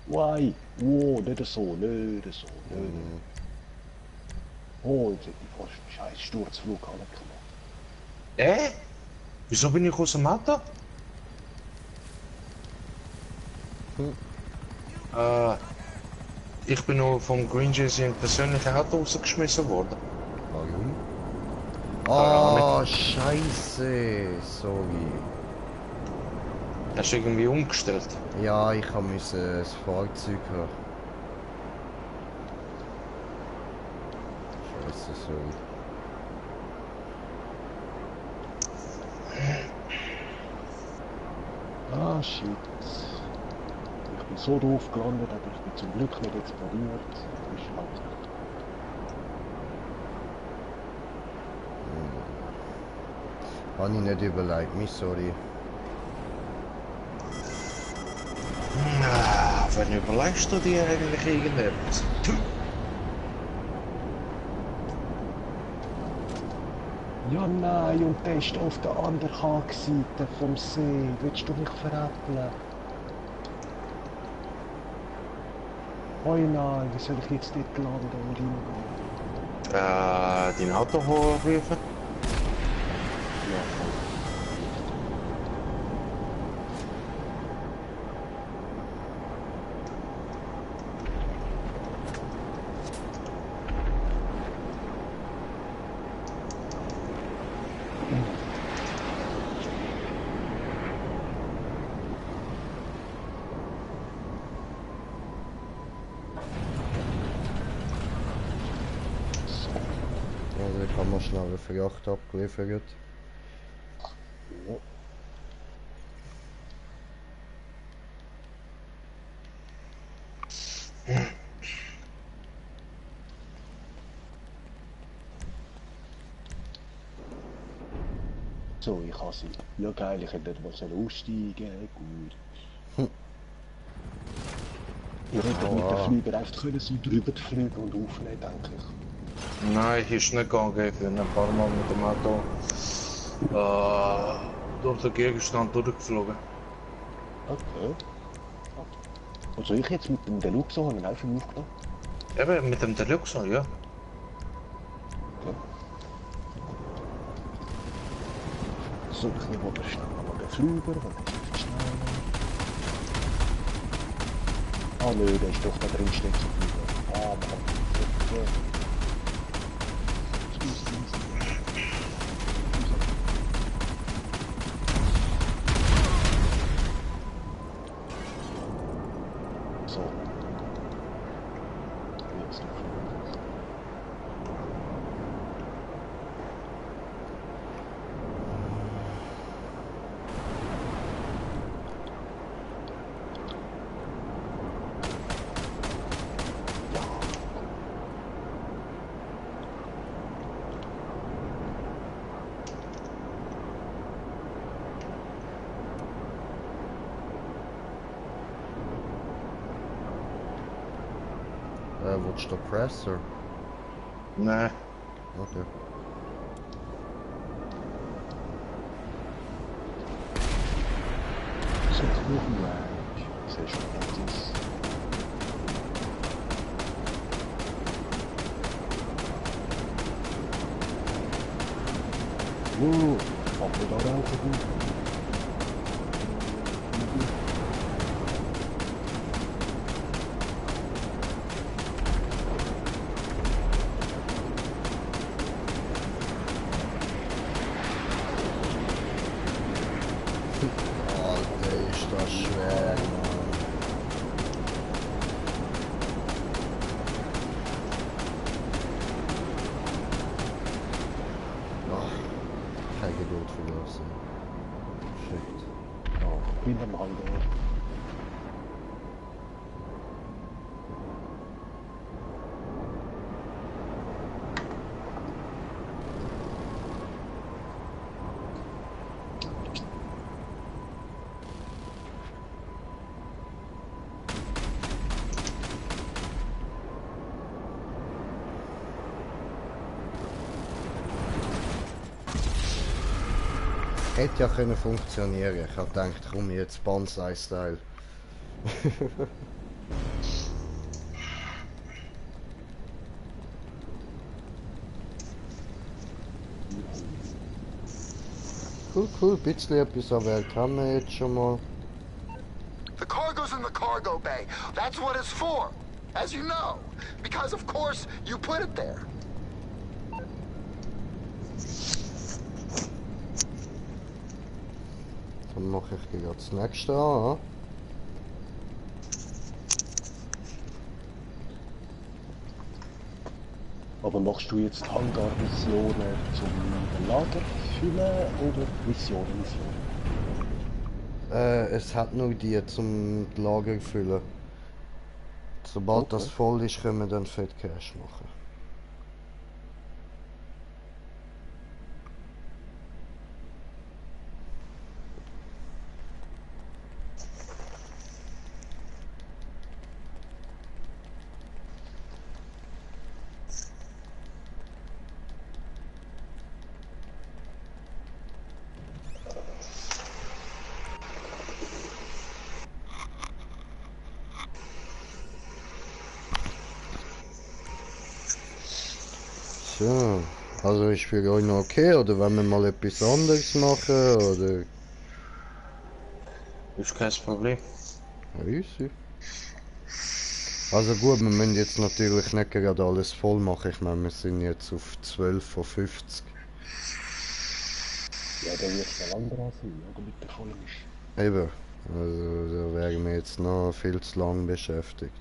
[SPEAKER 4] Why? Wow, nicht so, nicht so, nicht. Oh, jetzt hätte ich fast einen scheiß Sturzflug gemacht.
[SPEAKER 2] Wieso bin ich aus dem Auto? Ich bin noch vom Green Jazz in persönliche Auto rausgeschmissen worden.
[SPEAKER 1] Warum? Oh, scheiße. Sorry.
[SPEAKER 2] Hast du irgendwie umgestellt?
[SPEAKER 1] Ja, ich musste das Fahrzeug haben. Scheiße, sorry.
[SPEAKER 4] Ah, shit. Ich bin so doof gelandet, aber ich bin zum Glück nicht explodiert. Das ist halt
[SPEAKER 1] Habe ich nicht überlegt, mich sorry.
[SPEAKER 2] Wann überlegst du dir eigentlich irgendetwas?
[SPEAKER 4] ja nein, und der ist auf der anderen Hackseite vom See. Willst du mich veräppeln? Oh nein, wie soll ich jetzt dort landen und hingehen?
[SPEAKER 2] Dein Auto hochrufen?
[SPEAKER 4] Ja, voll.
[SPEAKER 1] Also ich habe mal schnell eine Fracht abgeliefert.
[SPEAKER 4] Ja. So, ich habe sie. Ja geil, ich hätte nicht mal aussteigen. Gut. Ich hätte mit dem Flieger einfach können so drüber fliegen und aufnehmen, denke ich.
[SPEAKER 2] Nein, ist nicht gegangen. Ich bin ein paar Mal mit dem Auto durch den Gegenstand durchgeflogen.
[SPEAKER 4] Okay. Also ich jetzt mit dem Deluxe habe ich einfach aufgenommen.
[SPEAKER 2] Eben, mit dem Deluxe, ja.
[SPEAKER 4] So ein bisschen, wo der schnell mal den Flüger, wo der ist schnell. Ah nö, der ist doch da drin stecken geblieben. Ah, Mann. So. Jetzt noch.
[SPEAKER 1] Willst du Presser?
[SPEAKER 2] Nee.
[SPEAKER 1] Okay.
[SPEAKER 4] So, noch ein Range. Das ist schon gratis. Fangen wir da rauchen?
[SPEAKER 1] Alter, ist das schwer, Mann. Ach, keine Geduld verlassen. Shit.
[SPEAKER 4] Ja, wieder mal da.
[SPEAKER 1] Hätte ja können funktionieren. Ich habe gedacht, komm jetzt Bonsai-Style. Cool, ein bisschen etwas aber kann man jetzt schon mal.
[SPEAKER 7] The cargo's in the cargo bay. That's what it's for. As you know. Because of course you put it there.
[SPEAKER 1] Dann mache ich gleich das nächste an.
[SPEAKER 4] Aber machst du jetzt Hangar-Missionen zum Lager füllen oder Missionen?
[SPEAKER 1] Es hat nur die zum Lager füllen. Sobald das voll ist, können wir dann Fett Cash machen. So, also ist für euch noch okay, oder wenn wir mal etwas anderes machen, oder?
[SPEAKER 2] Ist kein Problem.
[SPEAKER 1] Ja, easy. Also gut, wir müssen jetzt natürlich nicht gerade alles voll machen, ich meine, wir sind jetzt auf 12 von 50.
[SPEAKER 4] Ja, dann wird es mal dran sein, damit der voll ist.
[SPEAKER 1] Eben, also da wären wir jetzt noch viel zu lang beschäftigt.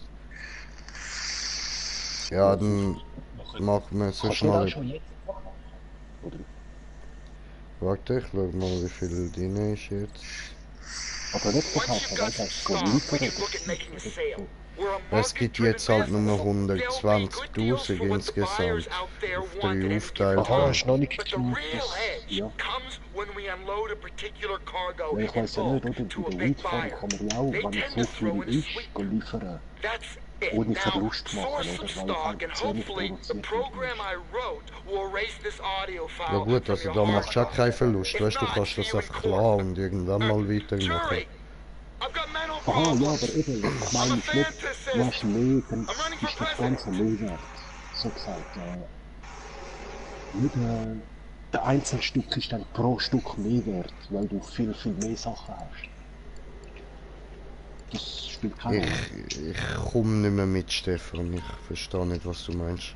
[SPEAKER 1] Ja, dann machen wir sonst
[SPEAKER 4] Kannst du
[SPEAKER 1] mal...
[SPEAKER 4] das schon jetzt machen? Oder?
[SPEAKER 1] Warte, ich schau mal, wie viel drin ist jetzt.
[SPEAKER 4] Aber nicht verkaufen, weil das so liefern.
[SPEAKER 1] Es gibt jetzt halt nur 120.000 insgesamt auf 3 aufteilt.
[SPEAKER 4] Aha, ist noch nicht genug. Ja. Ja, ich weiss ja nicht, oder? Bei der Wildfarm kann man ja auch, wenn es so viel ist, liefern. Ohne Verlust machen, oder? Weil halt zu wenig produziert wird.
[SPEAKER 1] Ja gut, also da machst du auch keinen Verlust, weißt du, kannst das einfach lassen und irgendwann mal weitermachen.
[SPEAKER 4] Aha, ja, aber eben, ich meine nicht, du hast mehr, dann ist das Ganze mehr wert. So gesagt, ja. Nicht, der einzelne Stück ist dann pro Stück mehr wert, weil du viel, viel mehr Sachen hast. Das spielt keine Rolle.
[SPEAKER 1] Ich komme nicht mehr mit, Stefan. Ich verstehe nicht, was du meinst.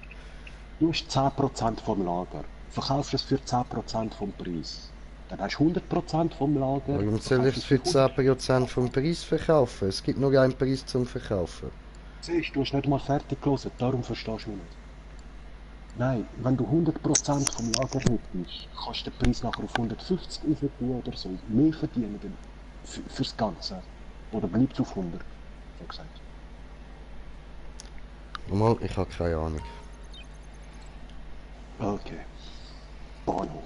[SPEAKER 4] Du hast 10% vom Lager. Verkaufst es für 10% vom Preis. Dann hast du 100% vom Lager.
[SPEAKER 1] Warum soll ich es für 10% vom Preis verkaufen? Es gibt nur einen Preis zum Verkaufen.
[SPEAKER 4] Siehst du, hast nicht mal fertig gelesen, darum verstehst du mich nicht. Nein, wenn du 100% vom Lager hättest, kannst du den Preis nachher auf 150 aufbauen oder so. Mehr verdienen dann fürs Ganze. Oder bleibt es auf 100, so gesagt.
[SPEAKER 1] Nochmal, ich habe keine Ahnung.
[SPEAKER 4] Okay. Bahnhof.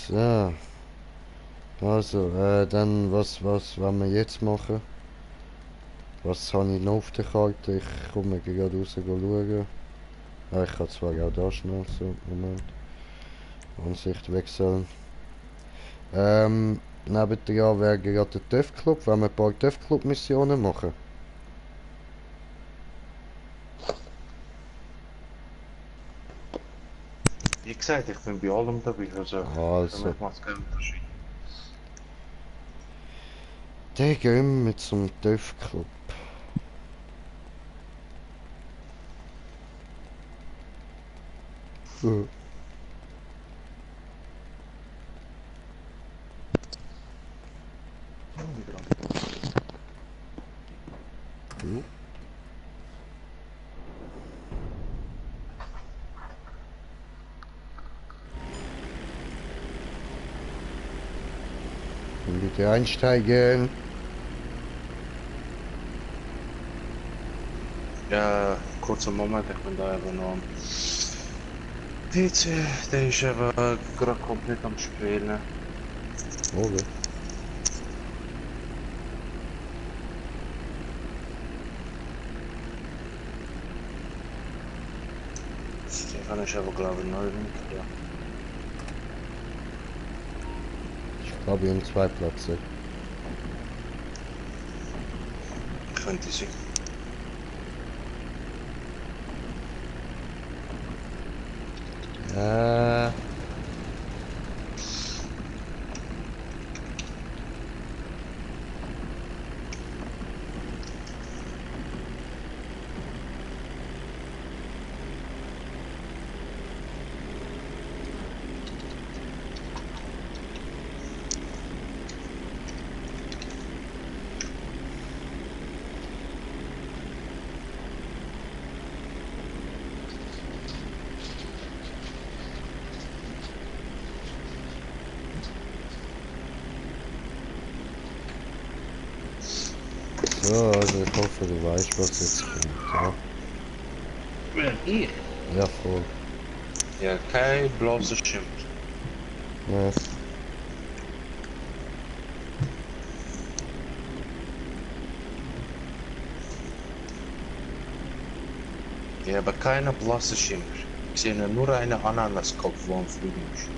[SPEAKER 1] So. Also, dann was wollen wir jetzt machen? Was habe ich noch auf der Karte? Ich komme gerade raus schauen. Ah, ich kann zwar auch da schnell, so, Moment. Ansicht wechseln. Nebendran wäre gerade der TÜV Club, wenn wir ein paar TÜV Club Missionen machen.
[SPEAKER 2] Wie gesagt, ich bin bei allem dabei, also für mich macht es keinen Unterschied.
[SPEAKER 1] Dann gehen wir zum TÜV Club. Bitte einsteigen.
[SPEAKER 2] Ja, kurzer Moment, ich bin da eben noch am PC, der ist eben gerade komplett am Spielen.
[SPEAKER 1] Okay.
[SPEAKER 2] Stefan ist aber glaube ich neu ja.
[SPEAKER 1] Ich glaube, wir haben 2 Plätze.
[SPEAKER 2] Könnte sein.
[SPEAKER 1] So, also ich hoffe, du weißt, was jetzt kommt, ja?
[SPEAKER 2] Wer? Ich?
[SPEAKER 1] Ja, voll.
[SPEAKER 2] Ja, kein bloßer Schimpf.
[SPEAKER 1] Ja.
[SPEAKER 2] Ich habe keine blasse Schimmer. Ich sehe nur einen Ananaskopf, der am Fliegen ist.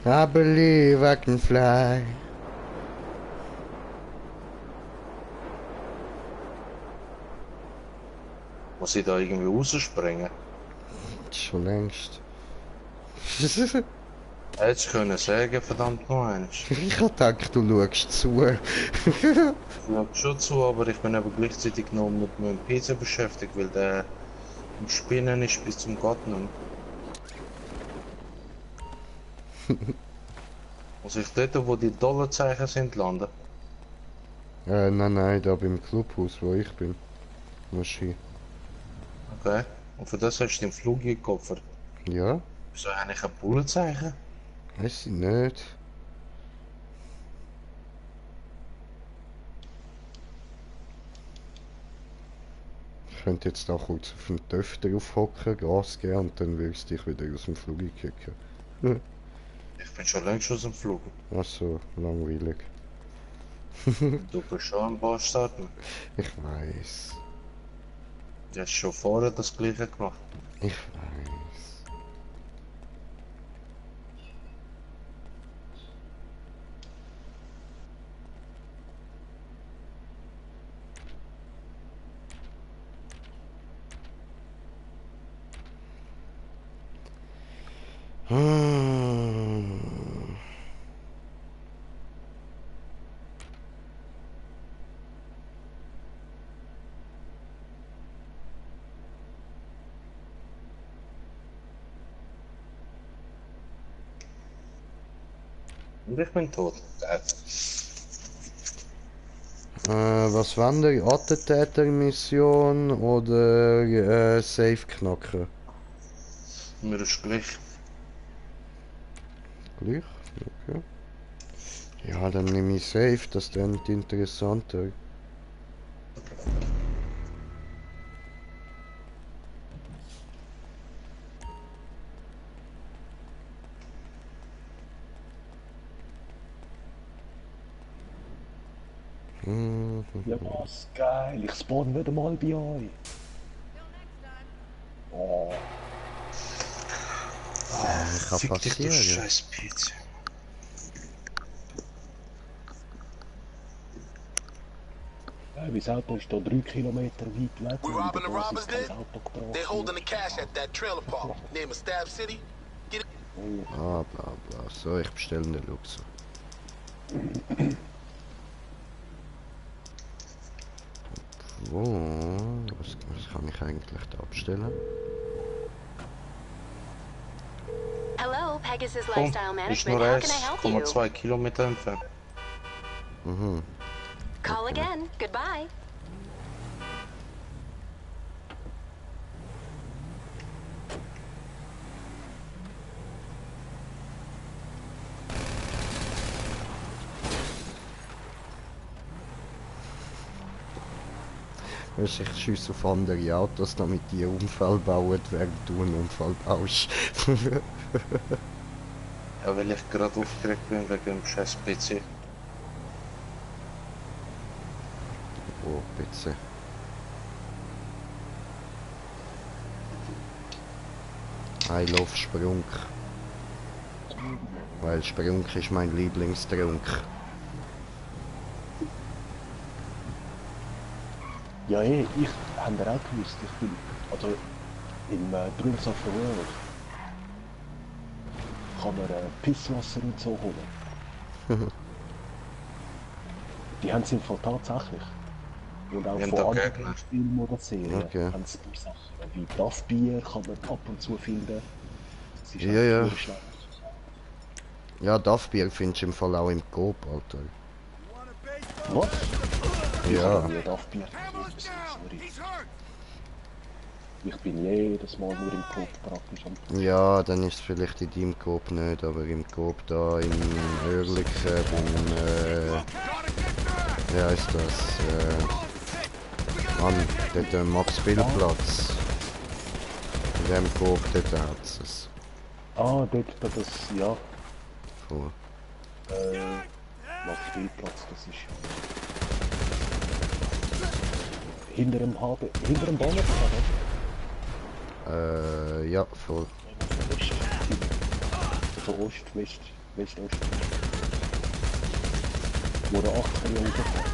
[SPEAKER 1] I believe I can fly.
[SPEAKER 2] Muss ich da irgendwie rausspringen?
[SPEAKER 1] Schon längst.
[SPEAKER 2] Hättest du können sagen, verdammt noch eins.
[SPEAKER 1] Ich hab gedacht, du schaust zu.
[SPEAKER 2] Ich schaue schon zu, aber ich bin aber gleichzeitig noch mit meinem PC beschäftigt, weil der am Spinnen ist bis zum Garten. Muss ich dort, wo die Dollarzeichen sind, landen?
[SPEAKER 1] Nein, da beim Clubhaus, wo ich bin. Musst hin.
[SPEAKER 2] Okay. Und für das hast du den Flug gekoffert.
[SPEAKER 1] Ja?
[SPEAKER 2] Wieso eigentlich ein Bullenzeichen?
[SPEAKER 1] Weiß ich nicht. Ich könnte jetzt auch kurz auf den TÜV drauf hocken, Gas geben und dann würde ich dich wieder aus dem Flug kicken.
[SPEAKER 2] Ich bin schon längst aus dem Flug.
[SPEAKER 1] Ach so, langweilig.
[SPEAKER 2] Du bist schon am Bastard.
[SPEAKER 1] Ich weiß.
[SPEAKER 2] Du hast schon vorher das gleiche gemacht.
[SPEAKER 1] Ich weiß. Hm.
[SPEAKER 2] Und ich bin tot.
[SPEAKER 1] Was wollen wir? Attentätermission oder Safe knacken?
[SPEAKER 2] Mir ist gleich.
[SPEAKER 1] Gleich? Okay. Ja, dann nehme ich Safe, das klingt interessanter.
[SPEAKER 4] Ja, was geil. Ich spawn wieder mal bei euch. Oh,
[SPEAKER 1] Kann
[SPEAKER 2] Fick dich, du
[SPEAKER 1] passieren.
[SPEAKER 2] scheiß PC.
[SPEAKER 4] mein Auto ist hier 3 Kilometer weit weg.
[SPEAKER 8] We
[SPEAKER 4] und
[SPEAKER 8] robbing the
[SPEAKER 4] da
[SPEAKER 8] robbers
[SPEAKER 4] ist kein
[SPEAKER 8] then?
[SPEAKER 4] Auto gebraucht.
[SPEAKER 8] They holding the cash at that trailer park. Name of Stab City. Get it.
[SPEAKER 1] Bla bla bla. So, ich bestelle einen Luxus. Was kann ich eigentlich da abstellen?
[SPEAKER 9] Hello, Pegasus
[SPEAKER 2] Komm,
[SPEAKER 9] Lifestyle
[SPEAKER 2] ist
[SPEAKER 9] Management.
[SPEAKER 2] nur
[SPEAKER 9] How can I help you?
[SPEAKER 2] 1,2 Kilometer entfernt.
[SPEAKER 1] Mhm.
[SPEAKER 9] Call again. Goodbye.
[SPEAKER 1] Weißt du, ich schiesse auf andere Autos, damit die einen Unfall bauen, während du einen Unfall baust.
[SPEAKER 2] Ja, weil ich gerade aufgeregt bin wegen dem scheiß PC.
[SPEAKER 1] Oh, bitte. I love Sprunk. Weil Sprunk ist mein Lieblingstrunk.
[SPEAKER 4] Ja, ich habe ja auch gewusst, ich bin, also im Drinks of the World kann man Pisswasser und so holen. Die haben es im Fall tatsächlich. Und auch
[SPEAKER 2] Wir haben
[SPEAKER 4] von
[SPEAKER 2] da
[SPEAKER 4] anderen
[SPEAKER 2] Gegner.
[SPEAKER 4] Filmen oder Serien
[SPEAKER 1] Okay.
[SPEAKER 4] haben sie ein paar Sachen. Wie das Bier kann man ab und zu finden. Das ist
[SPEAKER 1] Ja,
[SPEAKER 4] auch
[SPEAKER 1] ja.
[SPEAKER 4] sehr schnell.
[SPEAKER 1] Ja, Duffbier findest du im Fall auch im Coop, Alter.
[SPEAKER 4] Was? Ich
[SPEAKER 1] Ja.
[SPEAKER 4] habe nie das Bier gesehen, sorry. Ich bin jedes Mal nur im Coop praktisch am
[SPEAKER 1] Ja, dann ist es vielleicht in deinem Coop nicht, aber im Coop da in Oerlikon, wie heisst das? Mann, dort am Max-Spielplatz. In dem Coop, dort hat es.
[SPEAKER 4] Ah, dort, das, ja,
[SPEAKER 1] Cool.
[SPEAKER 4] was Spielplatz, das ist. Hinter dem Bahnhof, oder?
[SPEAKER 1] Ja, voll.
[SPEAKER 4] Also Ost, West, Ost. Wo der 8 Kilometer fährt.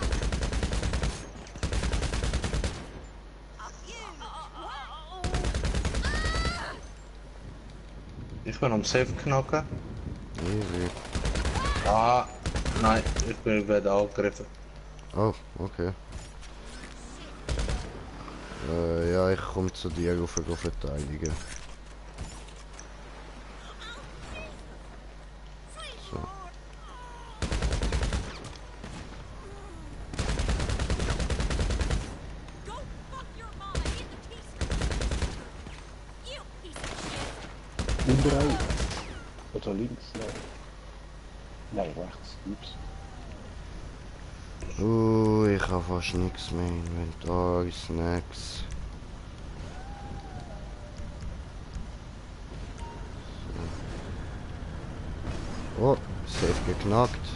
[SPEAKER 2] Ich bin am Safe knacken.
[SPEAKER 1] Easy.
[SPEAKER 2] Ah, nein, ich werde angegriffen.
[SPEAKER 1] Oh, okay. Ja, ich komme zu dir auf verteidigen. So.
[SPEAKER 4] Überall. Oder links, nein. Nein, rechts, ups.
[SPEAKER 1] Ich habe fast nichts mehr im Inventar, Snacks. So. Oh, safe geknackt.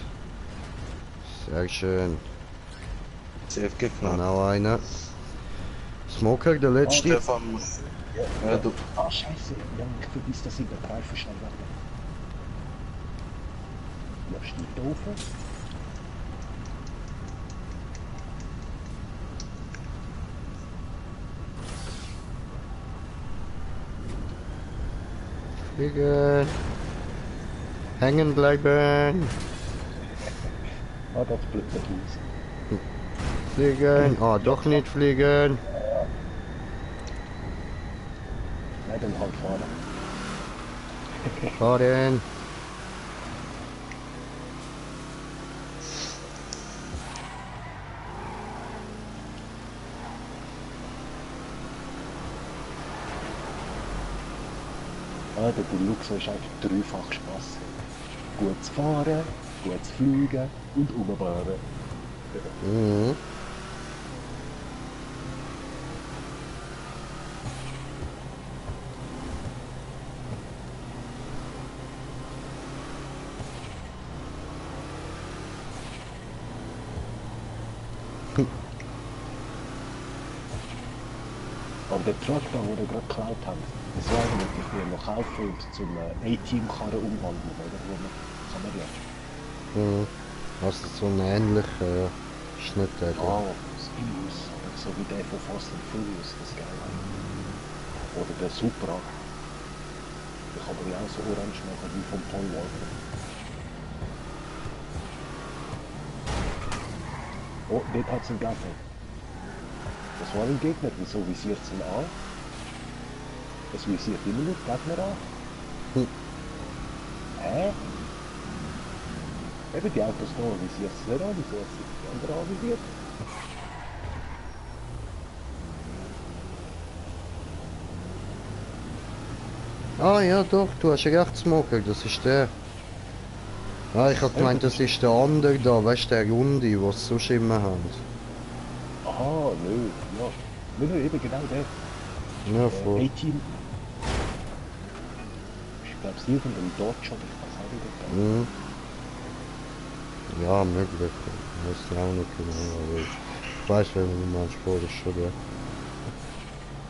[SPEAKER 1] Sehr schön.
[SPEAKER 2] Safe
[SPEAKER 1] Dann
[SPEAKER 2] geknackt.
[SPEAKER 1] auch einer. Smoker, der letzte.
[SPEAKER 2] Stefan, ja, du,
[SPEAKER 4] Ah, scheiße. Ja, ich vergiss, dass ich den Reifen schnell weg. Ja, steht da oben.
[SPEAKER 1] Fliegen. Hängen bleiben.
[SPEAKER 4] Ah, das bleibt nicht aus.
[SPEAKER 1] Fliegen. Ah, doch nicht fliegen.
[SPEAKER 4] Nein, dann halt fahren.
[SPEAKER 1] Fahren.
[SPEAKER 4] Ah, der Deluxe ist eigentlich dreifach Spaß. Gut zu fahren, gut zu fliegen und umfahren.
[SPEAKER 1] Mhm.
[SPEAKER 4] Aber der Truck da, den wir gerade geklaut haben, das war eigentlich wir noch kaufen und zum A-Team-Karren umwandeln, oder? Wo man kann man ja.
[SPEAKER 1] Mhm. Also so ein ähnlicher Schnitt.
[SPEAKER 4] Ah, Spinus, oder so wie der von Fast and Furious, das geil. Oder der Supra. Der kann man ja auch so orange machen wie vom Paul Walker. Oh, dort hat es einen Gegner. Das war ein Gegner, wieso visiert es ihn an? Es visiert immer nur Gegner an.
[SPEAKER 1] Hm.
[SPEAKER 4] Hä? Eben die Autos da visiert es nicht an, wieso hat es die andere anvisiert?
[SPEAKER 1] Ah ja doch, du hast recht, Smoker, das ist der. Ah, ich hab gemeint, das ist der andere da, weißt du, der Runde, den sie sonst immer haben.
[SPEAKER 4] Aha, nö, ja. Nö, eben genau der.
[SPEAKER 1] Ja, voll.
[SPEAKER 4] A-Team. Ich glaube, es ist irgendein Dodge oder ich weiß auch nicht.
[SPEAKER 1] Mhm. Ja, möglich. Ich weiß auch nicht genau, aber ich weiß, wenn du meinst, das ist schon der.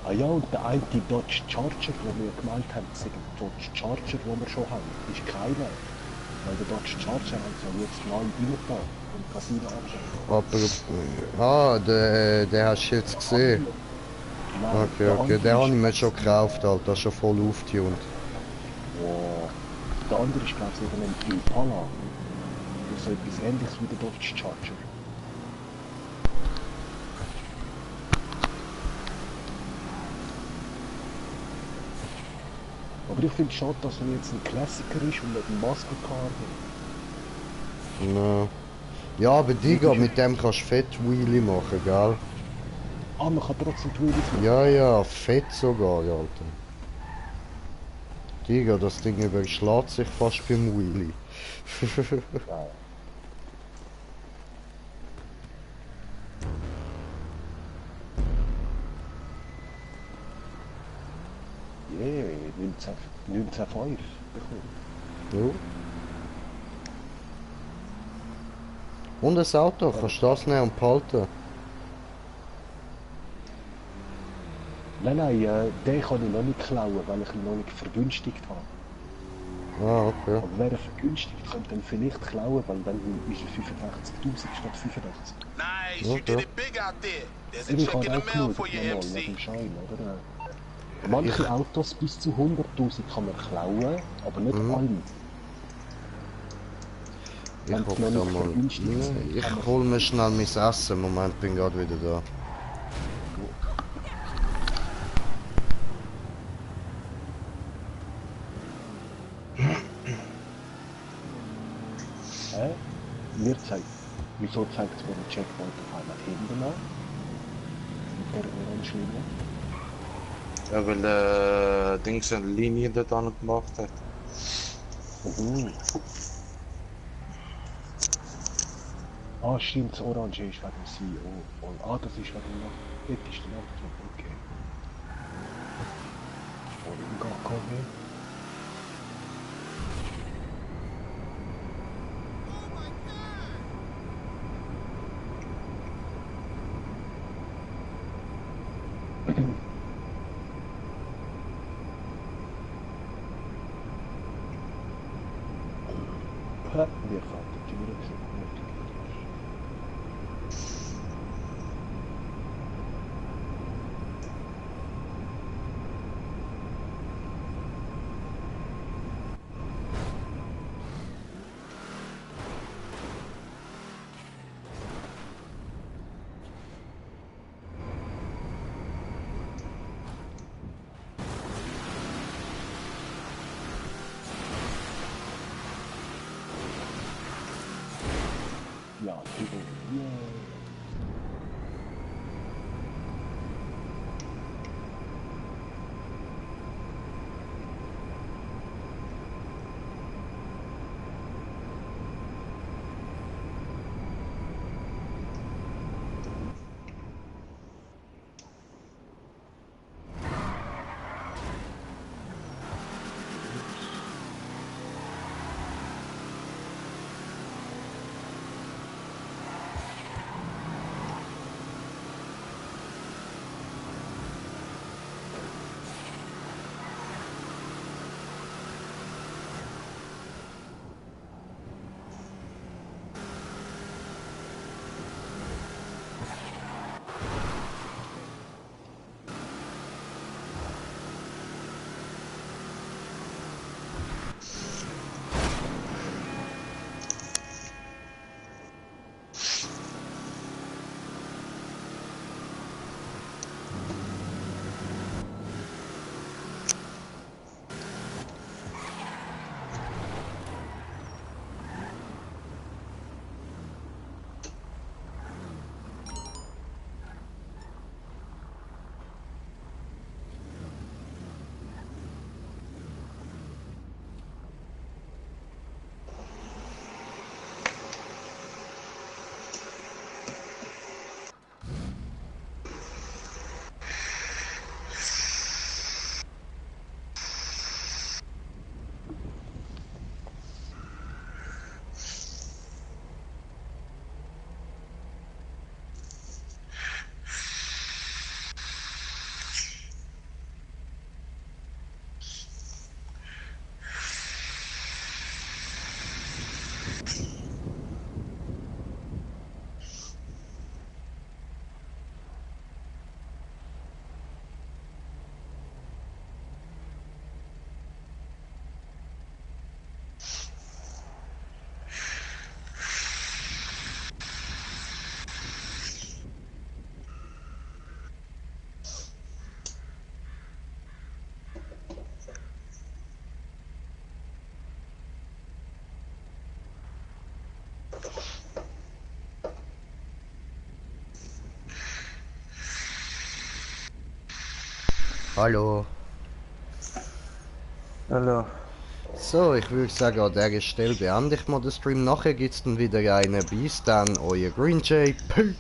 [SPEAKER 4] Ah ja, und der eine Dodge Charger, den wir gemeint haben, das ist ein Dodge Charger, den wir schon haben, ist keiner. Weil der Dodge Charger hat so jetzt neu reingetan und Casino angeschaut.
[SPEAKER 1] Aber, der hast du jetzt gesehen.
[SPEAKER 4] Nein,
[SPEAKER 1] Okay, den habe ich mir schon gekauft, Alter, schon voll aufgetunt.
[SPEAKER 4] Wow. Der andere ist, glaube ich, ein Impala. Das ist so etwas ähnliches wie der Dodge Charger. Aber ich finde es schade, dass er jetzt ein Klassiker ist und nicht ein Muscle-Car.
[SPEAKER 1] No. Ja, aber Digga, mit dem kannst du fett Wheelie machen, gell?
[SPEAKER 4] Ah, man kann trotzdem die Wheelies machen.
[SPEAKER 1] Ja, ja, fett sogar, Alter. Digga, das Ding überschlägt sich fast beim Wheelie.
[SPEAKER 4] Ja. Yeah, 19,5 bekommen.
[SPEAKER 1] Ja. Und ein Auto, kannst du das nehmen und behalten?
[SPEAKER 4] Nein, den kann ich noch nicht klauen, weil ich ihn noch nicht vergünstigt habe.
[SPEAKER 1] Ah, okay.
[SPEAKER 4] Aber wer er vergünstigt, könnte dann vielleicht klauen, weil dann ist er 85.000 statt 85.
[SPEAKER 8] Nice, you did it big out there. There's a
[SPEAKER 4] Ich
[SPEAKER 8] check
[SPEAKER 4] habe
[SPEAKER 8] in the
[SPEAKER 4] auch
[SPEAKER 8] mail
[SPEAKER 4] geschaut,
[SPEAKER 8] for your
[SPEAKER 4] nochmal nach
[SPEAKER 8] MC.
[SPEAKER 4] dem Schein, oder? Manche Autos bis zu 100.000 kann man klauen, aber nicht alle.
[SPEAKER 1] Ich
[SPEAKER 4] Wenn
[SPEAKER 1] hol
[SPEAKER 4] sie noch
[SPEAKER 1] da
[SPEAKER 4] nicht
[SPEAKER 1] mal.
[SPEAKER 4] vergünstigt sind, kann
[SPEAKER 1] Ich
[SPEAKER 4] man-
[SPEAKER 1] hol mir schnell mein Essen. Moment, bin gerade wieder da.
[SPEAKER 4] Mir zeigt, wieso zeigt es mir den Checkpoint auf einmal hinten an? Mit der orange Linie.
[SPEAKER 2] Ja, weil der Dings eine Linie dort angemacht hat.
[SPEAKER 4] Ah, stimmt, das Orange ist wegen dem CEO. Und, das ist wegen dem Nacht. Dort ist der Nachtclub, okay. Und im KKW. Wir fahren die Türe so gut. Ja, Tigo. Yeah.
[SPEAKER 1] Hallo.
[SPEAKER 6] Hallo.
[SPEAKER 1] So, ich würde sagen, an dieser Stelle beende ich mal den Stream. Nachher gibt es dann wieder einen. Bis dann, euer Green Jay. Peace.